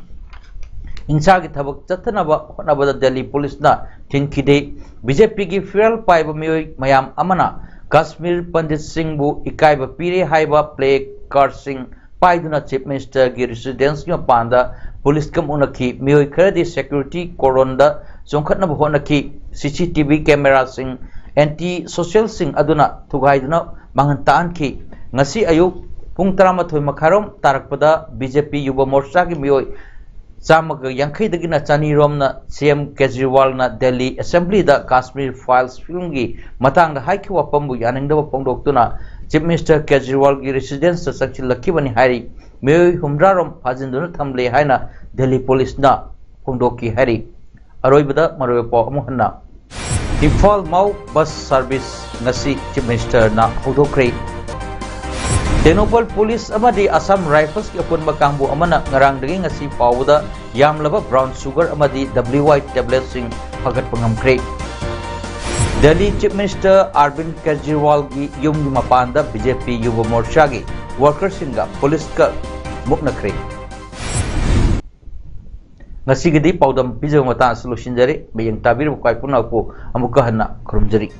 ꯍꯤꯡꯁꯥꯒꯤ ꯊꯕꯛ ꯆꯠꯊꯅꯕ ꯍꯣꯠꯅꯕꯗ ꯗꯦꯜꯂꯤ ꯄꯨꯂꯤꯁꯅ ꯊꯤꯡꯈꯤꯗꯦ꯫ ꯕꯤ ꯖꯦ ꯄꯤꯒꯤ ꯐꯤꯔꯥꯜ ꯄꯥꯏꯕ ꯃꯤꯑꯣꯏ ꯃꯌꯥꯝ ꯑꯃꯅ ꯀꯥꯁꯃꯤꯔ ꯄꯟꯗꯤꯠꯁꯤꯡꯕꯨ ꯏꯀꯥꯏꯕ ꯄꯤꯔꯦ ꯍꯥꯏꯕ play card ꯁꯤꯡ ꯄꯥꯏꯗꯨꯅ Chief Minister ꯒꯤ residence ꯀꯤ ꯃꯄꯥꯟꯗ ꯄꯨꯂꯤꯁꯀ ꯃꯨꯛꯅꯈꯤ꯫ ꯃꯤꯑꯣꯏ ꯈꯔꯗꯤ security cordon ꯗ ꯆꯣꯡꯈꯠꯅꯕ ꯍꯣꯠꯅꯈꯤ꯫ C C T V camera ꯁꯤꯡ, anti social ꯁꯤꯡ ꯑꯗꯨꯅ ꯊꯨꯒꯥꯏꯗꯨꯅ ꯃꯥꯡꯍꯟ ꯇꯥꯛꯍꯟꯈꯤ꯫ ꯉꯁꯤ ꯑꯌꯨꯛ ꯄꯨꯡ ꯇꯔꯥꯃꯥꯊꯣꯏ ꯃꯈꯥꯏꯔꯣꯝ ꯇꯥꯔꯛꯄꯗ ꯕꯤ ꯖꯦ ꯄꯤ ꯌꯨꯕ ꯃꯣꯔꯆꯥꯒꯤ ꯃꯤꯑꯣꯏ ꯆꯥꯝꯃꯒ ꯌꯥꯡꯈꯩꯗꯒꯤꯅ ꯆꯅꯤ ꯔꯣꯝꯅ ꯁꯤ ꯑꯦꯝ ꯀꯦꯖ꯭ꯔꯤꯋꯥꯜꯅ ꯗꯦꯜꯂꯤ assembly ꯗ Kashmir Files film ꯒꯤ ꯃꯇꯥꯡꯗ ꯍꯥꯏꯈꯤꯕ ꯋꯥꯐꯝꯕꯨ ꯌꯥꯅꯤꯡꯗꯕ ꯐꯣꯡꯗꯣꯛꯇꯨꯅ Chief Minister ꯀꯦꯖ꯭ꯔꯤꯋꯥꯜꯒꯤ residence ꯇ ꯆꯪꯁꯤꯜꯂꯛꯈꯤꯕꯅꯤ ꯍꯥꯏꯔꯤ꯫ ꯃꯤꯑꯣꯏ ꯍꯨꯝꯗ꯭ꯔꯥ ꯔꯣꯝ ꯐꯥꯖꯤꯟꯗꯨꯅ ꯊꯝꯂꯦ ꯍꯥꯏꯅ ꯗꯦꯜꯂꯤ ꯄꯨꯂꯤꯁꯅ ꯐꯣꯡꯗꯣꯛꯈꯤ ꯍꯥꯏꯔꯤ꯫ ꯑꯔꯣꯏꯕꯗ ꯃꯔꯨꯑꯣꯏꯕ ꯄꯥꯎ ꯑꯃꯨꯛ ꯍꯟꯅ꯫ ꯏꯝꯐꯥꯜ ꯃꯥꯎ bus service ꯉꯁꯤ Chief Minister ꯅ ꯍꯧꯗꯣꯛꯈ꯭ꯔꯦ꯫ ꯇꯦꯡꯅꯧꯄꯜ ꯄꯨꯂꯤꯁ ꯑꯃꯗꯤ ꯑꯁꯥꯝ ꯔꯥꯏꯐꯜꯁꯀꯤ ꯑꯄꯨꯟꯕ ꯀꯥꯡꯕꯨ ꯑꯃꯅ ꯉꯔꯥꯡꯗꯒꯤ ꯉꯁꯤ ꯐꯥꯎꯕꯗ ꯌꯥꯝꯂꯕ brown sugar ꯑꯃꯗꯤ W Y tabletꯁꯤꯡ ꯐꯥꯒꯠꯄ ꯉꯝꯈ꯭ꯔꯦ꯫ ꯗꯦꯜꯂꯤ Chief Minister Arvind ꯀꯦꯖꯔꯤꯋꯥꯜꯒꯤ ꯌꯨꯝꯒꯤ ꯃꯄꯥꯟꯗ B J P ꯌꯨꯕ ꯃꯣꯔꯆꯥꯒꯤ workerꯁꯤꯡꯒ ꯄꯨꯂꯤꯁꯀ ꯃꯨꯛꯅꯈ꯭ꯔꯦ꯫ ꯉꯁꯤꯒꯤꯗꯤ ꯄꯥꯎꯗꯝ ꯄꯤꯖꯕ ꯃꯇꯥꯡ ꯑꯁꯤ ꯂꯣꯏꯁꯤꯟꯖꯔꯤ꯫ ꯃꯤꯠꯌꯦꯡ ꯇꯥꯕꯤꯔꯤꯕ ꯈ꯭ꯋꯥꯏ ꯄꯨꯝꯅꯃꯛꯄꯨ ꯑꯃꯨꯛꯀ ꯍꯟꯅ ꯈꯨꯔꯨꯝꯖꯔꯤ꯫